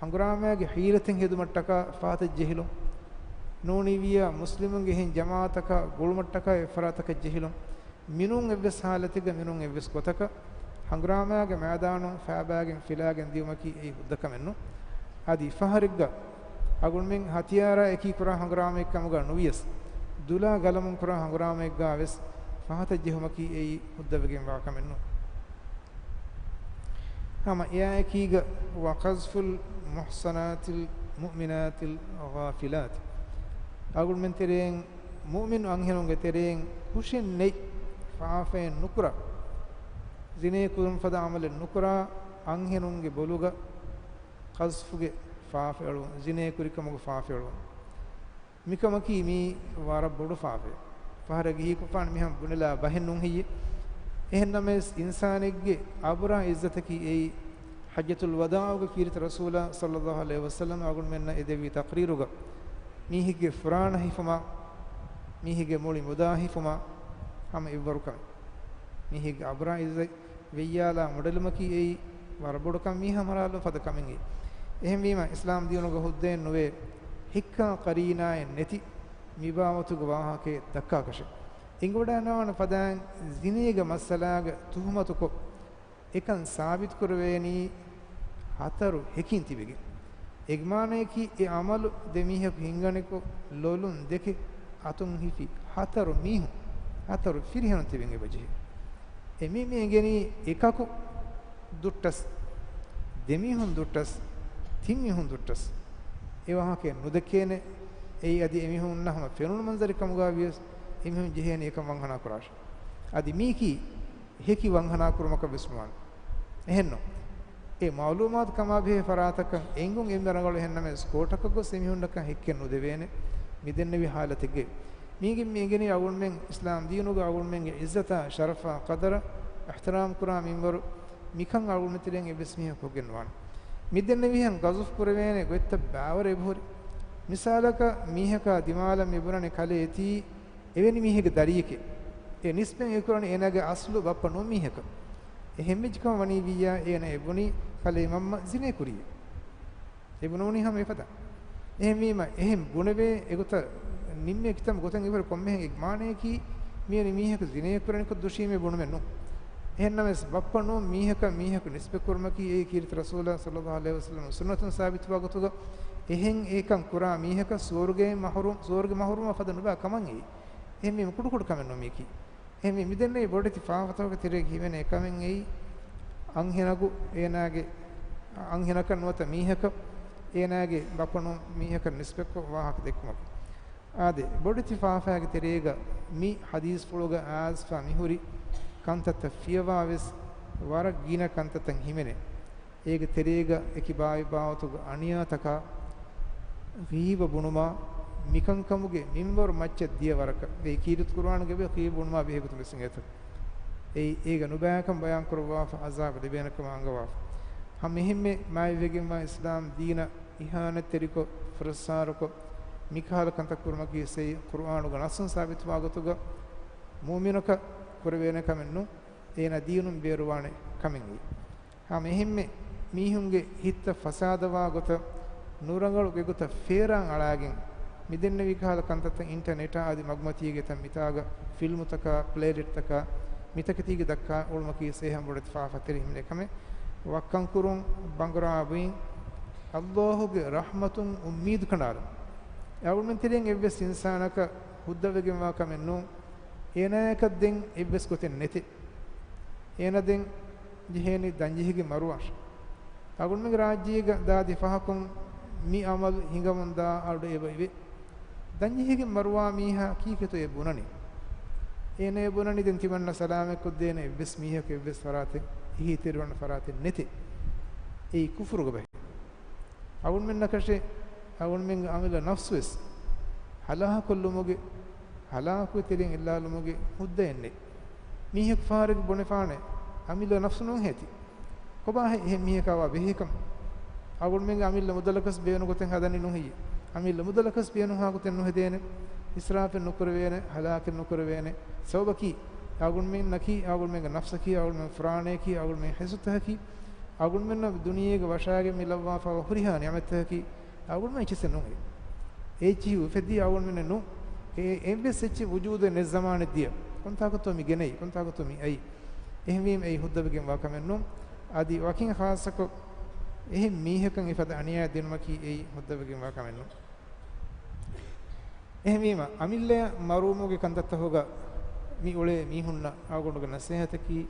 ހަނގުރާމައިގެ ޙީލަތެއް ހެދުމަށްޓަކާ ފަހަތަށް ޖެހިލުން. ނޫނީވިއްޔާ މުސްލިމުންގެ އެހެން ޖަމާޢަތަކާ ގުޅުމަށްޓަކާ އެއްފަރާތަކަށް ޖެހިލުން. މިނޫން އެއްވެސް ޙާލަތެއްގަ، މިނޫން އެއްވެސް ގޮތަކަށް ހަނގުރާމައިގެ މައިދާނުން ފައިބައިގެން ފިލާގެން ދިޔުމަކީ އެއީ ހުއްދަ ކަމެއް ނޫން. އަދި ފަހަރެއްގަ އަޅުގަނޑުމެން ހަތިޔާރާ އެކީ ކުރާ ހަނގުރާމައެއް ކަމުގަ ނުވިޔަސް، ދުލާ ގަލަމުން ކުރާ ހަނގުރާމައެއްގަ ވެސް ފަހަތަށް ޖެހުމަކީ އެއީ ހުއްދަވެގެންވާ ކަމެއް ނޫން. ހަމަ އެއާއެކީގަ، وَقَذْفُ الْمُحْصَنَاتِ الْمُؤْمِنَاتِ الْغَافِلَاتِ، އަޅުގަނޑުމެން ތެރެއިން މުއުމިނު އަންހެނުންގެ ތެރެއިން ހުށެއް ނެތް، ފާފައެއް ނުކުރާ، ޒިނޭ ކުރުން ފަދަ ޢަމަލެއް ނުކުރާ އަންހެނުންގެ ބޮލުގަ ޤަޛްފުގެ ފާފައެޅުން، ޒިނޭ ކުރިކަމުގެ ފާފައެޅުން. މިކަމަކީ މީ ވަރަށް ބޮޑު ފާފައެއް. ފަހަރެއްގެ ހީކުރުފާނު މިހާ ބުނެލާ ބަހެއް ނޫން ހެއްޔޭ؟ އެހެން ނަމަވެސް، އިންސާނެއްގެ އަބުރާ ޢިއްޒަތަކީ އެއީ. ޙައްޖަތުލް ވަދާޢުގަ ކީރިތި ރަސޫލާ ޞައްލައްލާހު ޢަލައިހި ވަސައްލަމަ އަޅުގަނޑުމެންނަށް އެދެއްވި ތަޤްރީރުގަ، މީހެއްގެ ފުރާނަ ހިފުމާ، މީހެއްގެ މުޅި މުދާ ހިފުމާ ހަމަ އެއްވަރު ކަމެއް. މީހެއްގެ އަބުރާ ޢިއްޒަތް ވެއްޔާލާ މޮޑެލުމަކީ އެއީ ވަރަށް ބޮޑު ކަމެއް، މީހާ މަރާލުން ފަދަ ކަމެއް އެއީ. އެހެންވީމަ، އިސްލާމް ދީނުގަ ހުއްދައެއް ނުވޭ، ހެއްކާ ޤަރީނާއެއް ނެތި މި ބާވަތުގެ ވާހަކައެއް ދައްކާކަށެއް. އެނގިވަޑައިގަންނަވާނެ ފަދައިން ޒިނޭގެ މައްސަލާގަ ތުހުމަތުކޮށް، އެކަން ސާބިތުކުރެވޭނީ ހަތަރު ހެކިން ތިބެގެން. އޭގެ މާނަޔަކީ، އެ ޢަމަލު ދެ މީހަކު ހިނގަނިކޮށް، ލޮލުން ދެކެ އަތުން ހިފި ހަތަރު މީހުން، ހަތަރު ފިރިހެނުން ތިބެން އެބަޖެހޭ. އެ މީ މި އެނގެނީ އެކަކު ދުއްޓަސް، ދެމީހުން ދުއްޓަސް، ތިން މީހުން ދުއްޓަސް. އެ ވާހަކައެއް ނުދެކޭނެ. އެއީ އަދި އެމީހުންނަށް ހަމަ ފެނުނު މަންޒަރެއް ކަމުގަ ވިޔަސް، އެމީހުން ޖެހޭނީ އެކަން ވަންހަނާ ކުރާށޭ. އަދި މީކީ ހެކި ވަންހަނާ ކުރުމަކަށް ވެސް ނުވާނެ. އެހެންނު، އެ މަޢުލޫމާތު ކަމާ ބެހޭ ފަރާތަކަށް އެނގުން އެންމެ ރަނގަޅު. އެހެންނަމަވެސް، ކޯޓަކަށް ގޮސް އެމީހުންނަކަށް ހެއްކެއް ނުދެވޭނެ، މި ދެންނެވި ހާލަތެއްގައި. މީގެން މި އެނގެނީ އަޅުގަނޑުމެން އިސްލާމް ދީނުގަ އަޅުގަނޑުމެންގެ ޢިއްޒަތާ، ޝަރަފާ، ޤަދަރަށް އިޙްތިރާމް ކުރާ މިންވަރު މިކަން އަޅުގަނޑުމެން ތެރެއިން އެއްވެސް މީހަކު ކޮށްގެން ނުވާނެ. މި ދެންނެވިހެން ޤަޒުފް ކުރެވޭނެ ގޮތްތައް ބާވަރު އެބަހުރި. މިސާލަކަށް މީހަކާ ދިމާލަށް މި ބުނަނީ ކަލޭ ތީ އެވެނި މީހެއްގެ ދަރިއެކޭ. އެ ނިސްބަތް އެކުރަނީ އޭނާގެ އަސްލު ބައްޕަ ނޫން މީހަކަށް. އެހެންވެއްޖެ ކަމަށް ވަނީ ވިއްޔާ އޭނަ އެ ބުނީ ކަލޭ މަންމަ ޒިނޭ ކުރިއޭ. އެ ބުނެވުނީ ހަމަ އެފަދަ. އެހެންވީމަ، އެހެން ބުނެވޭ އެގޮތަށް ނިންމޭ ކިތަންމެ ގޮތަށް އެބަހުރި ކޮންމެހެން އެ މާނަޔަކީ، މިވެނި މީހަކު ޒިނޭ ކުރަނިކޮށް ދުށީމޭ ބުނުމެއް ނޫން. އެހެންނަމަވެސް، ބައްޕަ ނޫން މީހަކަށް މީހަކު ނިސްބަތް ކުރުމަކީ އެއީ ކީރިތި ރަސޫލާ ޞައްލައްލާހު ޢަލައިހި ވަސައްލަމަ ސުންނަތުން ސާބިތުވާ ގޮތުގަ، އެހެން އެކަން ކުރާ މީހަކަށް ސުވަރުގެ މަހުރު-، ސުވަރުގެ މަހުރުމާ ފަދަ ނުބާ ކަމަށް އެއީ. އެހެންވީމަ ކުޑަކުޑަ ކަމެއް ނޫން މީކީ. އެހެންވީ މިދެންނެވި ބޮޑެތި ފާފަތަކުގެ ތެރޭގަ ހިމެނޭ ކަމެއް އެއީ، އަންހެނަކު އޭނާގެ، އަންހެނަކަށް ނުވަތަ މީހަކަށް އޭނާގެ ބައްޕަ ނޫން މީހަކަށް ނިސްބަތްކޮށް ވާހަކަ ދެއްކުމަކީ. އާދެ، ބޮޑެތި ފާފައިގެ ތެރޭގަ މި ޙަދީޘްފުޅުގަ އައިސްފަ މިހުރި ކަންތައްތައް ފިޔަވާވެސް ވަރަށް ގިނަ ކަންތައްތައް ހިމެނޭ. އޭގެ ތެރޭގަ އެކި ބާވި ބާވަތުގެ އަނިޔާތަކާ، ޣީބަ ބުނުމާ، މިކަންކަމުގެ މިންވަރު މައްޗަށް ދިޔަ ވަރަކަށް ވެ، ކީރިތި ޤުރުއާނުގަ ވެ ޣީބަ ބުނުމާ ބެހޭ ގޮތުން ވެސް އެނގޭތޯ. އެއީ، އޭގަ ނުބައިކަން ބަޔާން ކުރައްވާފަ، ޢަޒާބު ލިބޭނެ ކަމަށް އަންގަވާފަ. ހަމަ އެހެންމެ މާތްވެގެންވާ އިސްލާމް ދީނަށް އިހާނަތްތެރިކޮށް، ފުރައްސާރަކޮށް، މިކަހަލަ ކަންތައް ކުރުމަކީ ވެސް އެއީ ޤުރުއާނުގަ ނައްޞުން ސާބިތުވާ ގޮތުގަ މުއުމިނަކަށް ކުރެވޭނެ ކަމެއް ނޫން. އޭނާ ދީނުން ބޭރުވާނެ ކަމެއް އެއީ. ހަމަ އެހެންމެ މީހުންގެ ހިތްތައް ފަސާދަވާ ގޮތަށް، ނުރަނގަޅު ގޮތްގޮތަށް ފޭރާން އަޅާގެން، މިދެންނެވި ކަހަލަ ކަންތައްތައް އިންޓަނެޓާ އަދި މަގުމަތީގެ ތަން މިތާގަ ފިލްމުތަކާ، ޕްލޭލިސްޓްތަކާ، މިތަކެތީގަ ދައްކާ އުޅުމަކީ ވެސް އެހެން ބޮޑެތި ފާފަ ތެރެއިން ހިމެނޭ ކަމެއް. ވައްކަން ކުރުން، ބަނގުރާ ބުއިން، ﷲ ގެ ރަޙްމަތުން އުއްމީދު ކަނޑާލުން. އަޅުގަނޑުމެން ތެރެއިން އެއްވެސް އިންސާނަކަށް ހުއްދަވެގެންވާ ކަމެއް ނޫން. އޭނާޔަކަށް ދެން އެއްވެސް ގޮތެއް ނެތޭ. އޭނަ ދެން ޖެހޭނީ ދަންޖެހިގެން މަރުވާށޭ. އަޅުގަނޑުމެންގެ ރާއްޖޭގަ ދާދި ފަހަކުން މި އަމަލު ހިނގަމުންދާ އަޑު އެބަ އިވޭ. ދަންޖެހިގެން މަރުވާ މީހާ ކީކޭތޯ އެ ބުނަނީ؟ އޭނަ އެ ބުނަނީ ދެން ތިމަންނަ ސަލާމަތްކޮށްދޭނެ އެއްވެސް މީހަކު އެއްވެސް ފަރާތެއް އެހީތެރިވާނެ ފަރާތެއް ނެތޭ. އެއީ ކުފުރުގެ ބަހެއް. އަޅުގަނޑުމެންނަކަށެއް އަޅުގަނޑުމެންގެ އަމިއްލަ ނަފްސުވެސް ހަލާކުކޮށްލުމުގެ، ހަލާކުގެ ތެރެއިން އެއްލާލުމުގެ ހުއްދައެއް ނެތް. މީހަކު ފަހަރަކު ބުނެފާނެ، އަމިއްލަ ނަފްސު ނޫންހޭތި. ކޮބާހޭ އެހެން މީހަކާ ވާ ބެހޭކަމެއް؟ އަޅުގަނޑުމެންގެ އަމިއްލަ މުދަލަކަސް ބޭނުން ގޮތެއް ހަދަނީ ނުހެއްޔޭ؟ އަމިއްލަ މުދަލަކަސް ބޭނުންހާ ގޮތެއް ނުހެދޭނެ، އިސްރާފެއް ނުކުރެވޭނެ، ހަލާކެއް ނުކުރެވޭނެ. ސަބަބަކީ، އަޅުގަނޑުމެންނަކީ، އަޅުގަނޑުމެންގެ ނަފްސަކީ، އަޅުގަނޑުމެން ފުރާނަޔަކީ، އަޅުގަނޑުމެން ހެޔޮތަކަކީ، އަޅުގަނޑުމެންނަށް ދުނިޔޭގެ ވަށާގެން މި ލައްވާފައިވާ ހުރިހާ ނިޢުމަތްތަކަކީ، އަޅުގަނޑުމެން އެއްޗިއްސެއް ނޫން. އެއްޗިހި އުފެދީ އަޅުގަނޑުމެންނެއް ނޫން. އެ އެއްވެސް އެއްޗެއް ވުޖޫދެއް ނެތް ޒަމާނެއް ދިޔަ. ކޮންތާކުތޯ މި ގެނައީ، ކޮންތާކުތޯ މި އައީ. އެހެންވީމަ އެއީ ހުއްދަވެގެންވާ ކަމެއް ނޫން. އަދި ވަކިން ޚާއްޞަކޮށް، އެހެން މީހަކަށް އެފަދަ އަނިޔާ ދިނުމަކީ އެއީ ހުއްދަވެގެންވާ ކަމެއް ނޫން. އެހެންވީމަ، އަމިއްލަޔަށް މަރުވުމުގެ ކަންތައްތަކުގަ މި އުޅޭ މީހުންނަށް އަޅުގަނޑުގެ ނަސޭހަތަކީ،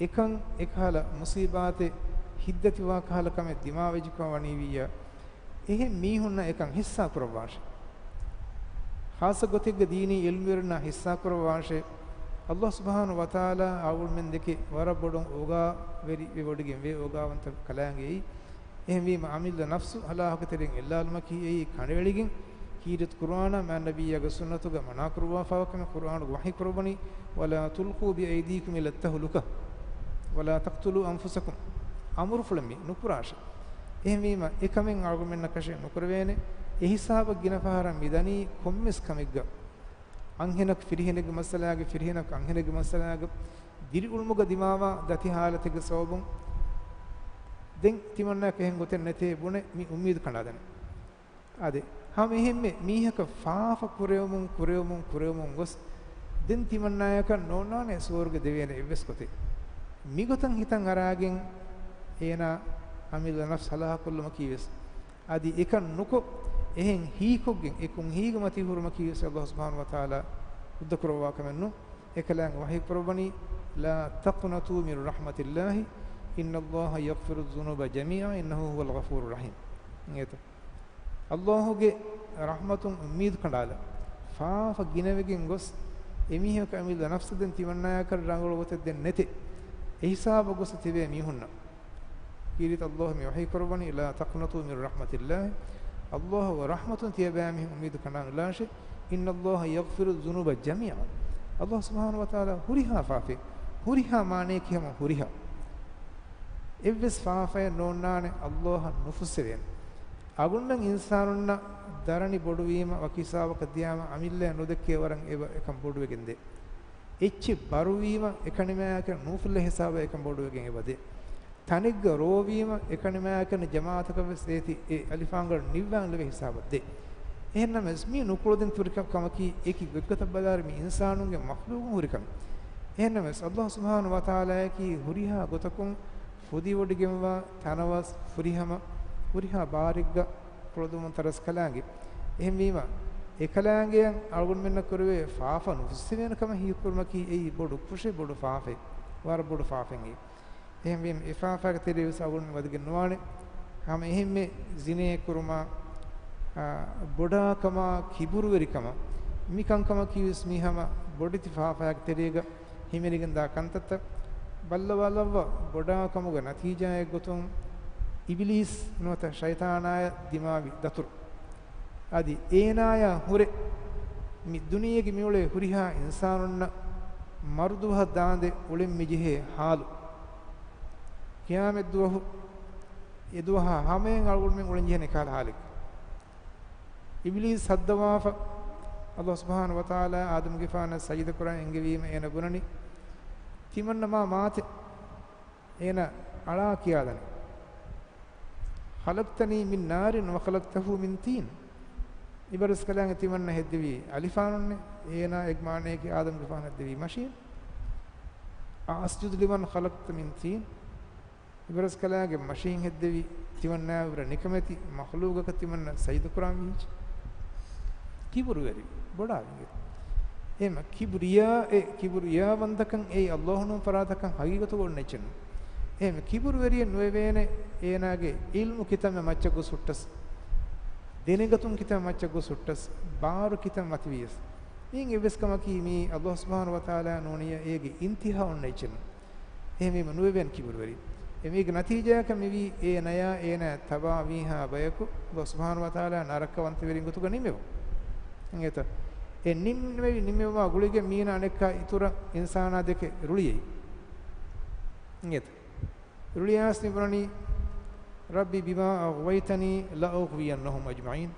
އެކަން އެކަހަލަ މުސީބާތެއް ހިތްދަތިވާ ކަހަލަ ކަމެއް ދިމާވެއްޖެކަމަށް ވަނީވިއްޔާ، އެހެން މީހުންނަށް އެކަން ހިއްސާ ކުރައްވާށޭ. ޚާއްޞަ ގޮތެއްގަ ދީނީ ޢިލްމުވެރިންނާ ހިއްސާ ކުރައްވާށޭ. ﷲ ސުބްޙާނަހޫ ވަތަޢާލާ އަޅުގަނޑުމެން ދެކެ ވަރަށް ބޮޑު އޯގާވެރިވެވޮޑިގެންވޭ، އޯގާވަންތަ ކަލާނގެއީ. އެހެންވީމަ، އަމިއްލަ ނަފްސު ހަލާކުގެ ތެރެއިން އެއްލާލުމަކީ އެއީ ކަނޑައެޅިގެން، ކީރިތި ޤުރުއާނާ މާތް ނަބިއްޔާގެ ސުންނަތުގަ މަނާކުރައްވާފައިވާ ކަމެއް. ޤުރުއާނުގަ ވަޙީ ކުރައްވަނީ، "ولا تلقوا بأيديكم إلى التهلكة ولا تقتلوا أنفسكم." އަމުރުފުޅެއް މީ، ނުކުރާށޭ. އެހެންވީމަ، އެކަމެއް އަޅުގަނޑުމެންނަކަށެއް ނުކުރެވޭނެ. އެހިސާބަށް ގިނަ ފަހަރަށް މިދަނީ ކޮންމެސް ކަމެއްގަ. އަންހެނަކު ފިރިހެނެއްގެ މައްސަލާގަ، ފިރިހެނަކު އަންހެނެއްގެ މައްސަލާގަ، ދިރިއުޅުމުގަ ދިމާވާ ދަތި ހާލަތެއްގެ ސަބަބުން ދެން ތިމަންނައަކަށް އެހެން ގޮތެއް ނެތޭ ބުނެ މި އުއްމީދު ކަނޑާދަނީ. އާދެ، ހަމަ އެހެންމެ މީހަކަށް ފާފަ ކުރެވެމުން، ކުރެވެމުން، ކުރެވެމުން ގޮސް، ދެން ތިމަންނައަކަށް ނޯންނާނެ ސުވަރުގެ ދެވޭނެ އެއްވެސް ގޮތެއް. މިގޮތަށް ހިތަށް އަރާގެން އޭނާ އަމިއްލަ ނަފްސު ހަލާކުކޮށްލުމަކީ ވެސް، އަދި އެކަން ނުކޮށް، އެހެން ހީކޮށްގެން އެ ކުންހީގެ މަތީ ހުރުމަކީ ވެސް ﷲ ސުބްޙާނަހޫ ވަތަޢާލާ ހުއްދަ ކުރައްވާ ކަމެއް ނޫން. އެކަލާނގެ ވަޙީ ކުރައްވަނީ، "لا تقنطوا من رحمة الله إن الله يغفر الذنوب جميعا إنه هو الغفور الرحيم." އިނގޭތަ؟ ﷲ ގެ ރަޙްމަތުން އުއްމީދު ކަނޑާލަ، ފާފަ ގިނަވެގެން ގޮސް، އެމީހަކަށް އަމިއްލަ ނަފްސަށް ދެން ތިމަންނައަކަށް ރަނގަޅު ގޮތެއް ދެން ނެތޭ. އެހިސާބަށް ގޮސް ތިބޭ މީހުންނަށް ކީރިތި ﷲ މި ވަޙީ ކުރައްވަނީ، "لا تقنطوا من رحمة الله." ﷲ ގެ ރަޙްމަތުން ތިޔަބައިމީހުން އުއްމީދު ކަނޑާނުލާށޭ. إن الله يغفر الذنوب جميعا. ﷲ ސުބްޙާނަހޫ ވަތަޢާލާ ހުރިހާ ފާފައެއް، ހުރިހާ މާނަޔަކީ ހަމަ ހުރިހާ. އެއްވެސް ފާފައެއް ނޯންނާނެ ﷲ އަށް ނުފުއްސެވޭނެ. އަޅުގަނޑުމެން އިންސާނުންނަށް ދަރަނި ބޮޑުވީމަ، ވަކި ހިސާބަކަށް ދިޔާމަ، އަމިއްލައަށް ނުދެއްކޭ ވަރަށް އެބަ އެކަން ބޮޑުވެގެން ދޭ. އެއްޗެއް ބަރުވީމަ، އެކަނިމާއަކަށް ނޫފުއްލޭ ހިސާބަށް އެކަން ބޮޑުވެގެން އެބަ ދޭ. ތަނެއްގަ ރޯވީމަ، އެކަނިމާއަކަށް ޖަމާޢަތަކަށް ވެސް އޭތި އެ އަލިފާންގަނޑު ނިއްވާން ލެވޭ ހިސާބަށް ދޭ. އެހެންނަމަވެސް، މީ ނުކުޅަދިން ތުރިކަ-، ކަމަކީ، އެކި ގޮތްގޮތަށް ބަލާއިރު މި އިންސާނުންގެ މަޚްލޫޤުން ހުރި ކަމެއް. އެހެންނަމަވެސް، ﷲ ސުބްޙާނަހޫ ވަތަޢާލާއަކީ ހުރިހާ ގޮތަކުން ފުދިވޮޑިގެންވާ ތަނަވަސް ފުރިހަމަ، ހުރިހާ ބާރެއްގަ ކުޅަދުންވަންތަ ރަސްކަލާނގެ. އެހެންވީމަ، އެކަލާނގެއަށް އަޅުގަނޑުމެންނަށް ކުރެވޭ ފާފަ ނުފުއްސެވޭނެ ކަމަށް ހީކުރުމަކީ އެއީ ބޮޑު ކުށެއް، ބޮޑު ފާފައެއް، ވަރަށް ބޮޑު ފާފައެއް. އެހެންވީމަ، އެ ފާފައިގެ ތެރެއަށް ވެސް އަޅުގަނޑުމެން ވަދެގެން ނުވާނެ. ހަމަ އެހެންމެ ޒިނޭ ކުރުމާ، އާ، ބޮޑާކަމާ، ކިބުރުވެރިކަމާ، މި ކަންކަމަކީ ވެސް މީ ހަމަ ބޮޑެތި ފާފައިގެ ތެރޭގަ ހިމެނިގެންދާ ކަންތައްތައް. ބައްލަވާލައްވާ، ބޮޑާކަމުގެ ނަތީޖާއެއް ގޮތުން އިބިލީސް ނުވަތަ ޝައިޠާނާޔަށް ދިމާވި ދަތުރު. އަދި އޭނާޔާ ހުރެ މި ދުނިޔޭގެ މިއުޅޭ ހުރިހާ އިންސާނުންނަށް މަރުދުވަހަށް ދާނދެ އުޅެން މި ޖެހޭ ހާލު. ޤިޔާމަތްދުވަހު އެ ދުވަހާ ހަމަޔަށް އަޅުގަނޑުމެން އުޅެން ޖެހޭނެ ކަހަލަ ހާލެއް. އިބިލީސް ހައްދަވާފަ، ﷲ ސުބްޙާނަހޫ ވަތަޢާލާ އާދަމުގެފާނަށް ސަޖިދަކުރަން އެންގެވީމަ އޭނަ ބުނަނީ، ތިމަންނަ މާ މާތެއް. އޭނަ އަޅާ ކިޔާލަނީ، خلقتني من نار وخلقته من طين. އިބަރަސްކަލާނގެ ތިމަންނަ ހެއްދެވީ އަލިފާނުންނެ، އޭނާ އެގްމާނައެކި އާދަމުގެފާނު ހެއްދެވީ މަށިން. أأسجد لمن خلقت من طين. އިބަރަސްކަލާނގެ މަށިން ހެއްދެވި ތިމަންނާއަށްވުރެ ނިކަމެތި މަޚްލޫގަކަށް ތިމަންނަ ސަޖިދަކުރާން ވީއްޗެއް. ކިބުރުވެރި، ބޮޑާވި އިނގޭތަ؟ އެހެމަ ކިބުރިޔާ، އެ ކިބުރިޔާވަންތަކަން އެއީ ﷲ ނޫން ފަރާތަކަށް ހަގީގަތުގަ އޮންނަ އެއްޗެއް ނޫން. އެހެމަ ކިބުރުވެރިއެއް ނުވެވޭނެ، އޭނާގެ ޢިލްމު ކިތަންމެ މައްޗަށް ގޮސް ހުއްޓަސް، ދެނެގަތުން ކިތަންމެ މައްޗަށް ގޮސް ހުއްޓަސް، ބާރު ކިތަން މަތިވިޔަސް. މިއިން އެއްވެސް ކަމަކީ މީ ﷲ ސުބްޙާނަހޫ ވަތަޢާލާ ނޫނިއްޔާ އޭގެ އިންތިހާ އޮންނަ އެއްޗެއް ނޫން. އެހެންވީމަ ނުވެވޭނެ ކިބުރުވެރި. އެމީގެ ނަތީޖާއަކަށް މިވީ އޭނަޔާ އޭނަ ތަބާ ވީހާ ބަޔަކު ﷲ ސުބްޙާނަހޫ ވަތަޢާލާ ނަރަކަވަންތަވެރިން ގޮތުގަ ނިމެވުން. އިނގޭތަ؟ އެ ނިމެވި ނިމެވުމާ ގުޅިގެން މީނަ އަނެއްކާ އިތުރަށް އިންސާނާ ދެކެ ރުޅިއެއީ. އިނގޭތަ؟ ރުޅިޔާސް މިބުނަނީ، رب بما أغويتني لأغوينهم أجمعين.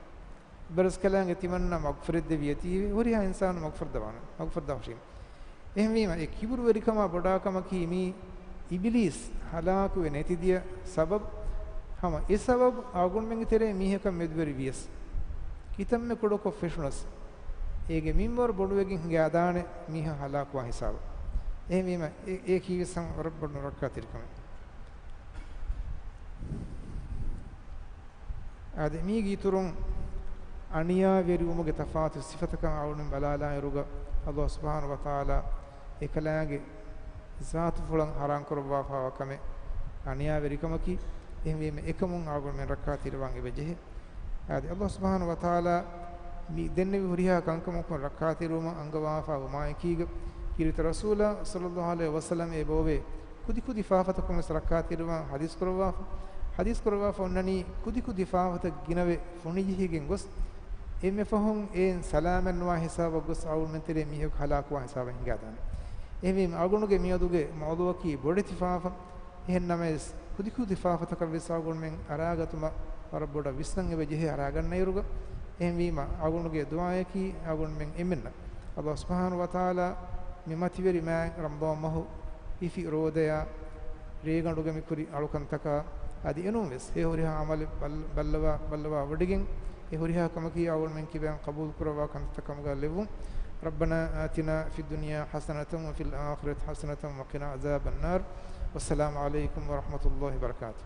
އިބަރަސްކަލާނގެ ތިމަންނަ މަގުފުރެއްދެވިޔަތީވެ، ހުރިހާ އިންސާނު މަގުފުރެއްދަވާނެ، މަގުފުރެއްދާށޭ. އެހެންވީމަ، އެ ކިބުރުވެރިކަމާ ބޮޑާކަމަކީ މީ އިބިލީސް ހަލާކުވެ ނެތިދިޔަ ސަބަބު. ހަމަ އެ ސަބަބު އަޅުގަނޑުމެންގެ ތެރޭ މީހަކަށް މެދުވެރި ވިޔަސް، ކިތަންމެ ކުޑަކޮށް ފެށުނަސް، އޭގެ މިންވަރު ބޮޑުވެގެން ހިނގާދާނެ މީހާ ހަލާކުވާ ހިސާބަށް. އެހެންވީމަ، އެ، އެ ކީވެސް ހަމަ ވަރަށް ބޮޑު ނުރައްކާތެރިކަމެއް. އާދެ، މީގެ އިތުރުން އަނިޔާވެރިވުމުގެ ތަފާތު ސިފަތަކަށް އަޅުގަނޑު ބަލާލާއިރުގަ، ﷲ ސުބްޙާނަހޫ ވަތަޢާލާ އެކަލާނގެ ޒާތުފުޅަށް ޙަރާން ކުރައްވާފައިވާ ކަމެއް އަނިޔާވެރިކަމަކީ. އެހެންވީމަ، އެކަމުން އަޅުގަނޑުމެން ރައްކާތެރިވާން އެބަޖެހޭ. އާދެ، ﷲ ސުބްޙާނަހޫ ވަތަޢާލާ މި ދެންނެވި ހުރިހާ ކަންކަމަކުން ރައްކާތެރިވުމަށް އަންގަވާފައިވުމާއެކީގަ، ކީރިތި ރަސޫލާ ޞައްލައްލާހު ޢަލައިހި ވަސައްލަމް އެބައޮވޭ ކުދިކުދި ފާފަތަކުން ވެސް ރައްކާތެރިވާން ޙަދީޘް ކުރައްވާފަ، ޙަދީޘް ކުރައްވާފަ އޮންނަނީ ކުދިކުދި ފާފަތައް ގިނަވެ ފޮނިޖެހިގެން ގޮސް، އެންމެ ފަހުން އެއިން ސަލާމަތްނުވާ ހިސާބަށް ގޮސް އަޅުގަނޑުމެން ތެރޭ މީހަކު ހަލާކުވާ ހިސާބަށް ހިނގާދާނެ. އެހެންވީމަ، އަޅުގަނޑުގެ މިއަދުގެ މައުޟޫޢަކީ ބޮޑެތި ފާފަ. އެހެން ނަމަވެސް، ކުދިކުދި ފާފަތަކަށް ވެސް އަޅުގަނޑުމެން އަރާގަތުމަށް ވަރަށް ބޮޑަށް ވިސްނަން އެބަ ޖެހޭ އަރާގަންނައިރުގަ. އެހެންވީމަ، އަޅުގަނޑުގެ ދުޢާއަކީ އަޅުގަނޑުމެން އެންމެންނަށް ﷲ ސުބްޙާނަހޫ ވަތަޢާލާ މި މަތިވެރި މާތް ރަމަޟާން މަހު އިފި ރޯދަޔާ ރޭގަނޑުގަ މި ކުރި އަޅުކަންތަކާ އަދި އެނޫން ވެސް އެ ހުރިހާ ޢަމަލެއް ބައްލަ-، ބައްލަވާ، ބައްލަވާ ވޮޑިގެން އެ ހުރިހާ ކަމަކީ އަޅުގަނޑުމެން ކިބައިން ޤަބޫލު ކުރައްވާ ކަންތައްތައް ކަމުގަ ލެއްވުން. ربنا آتنا في الدنيا حسنة وفي الآخرة حسنة وقنا عذاب النار. والسلام عليكم ورحمة الله وبركاته.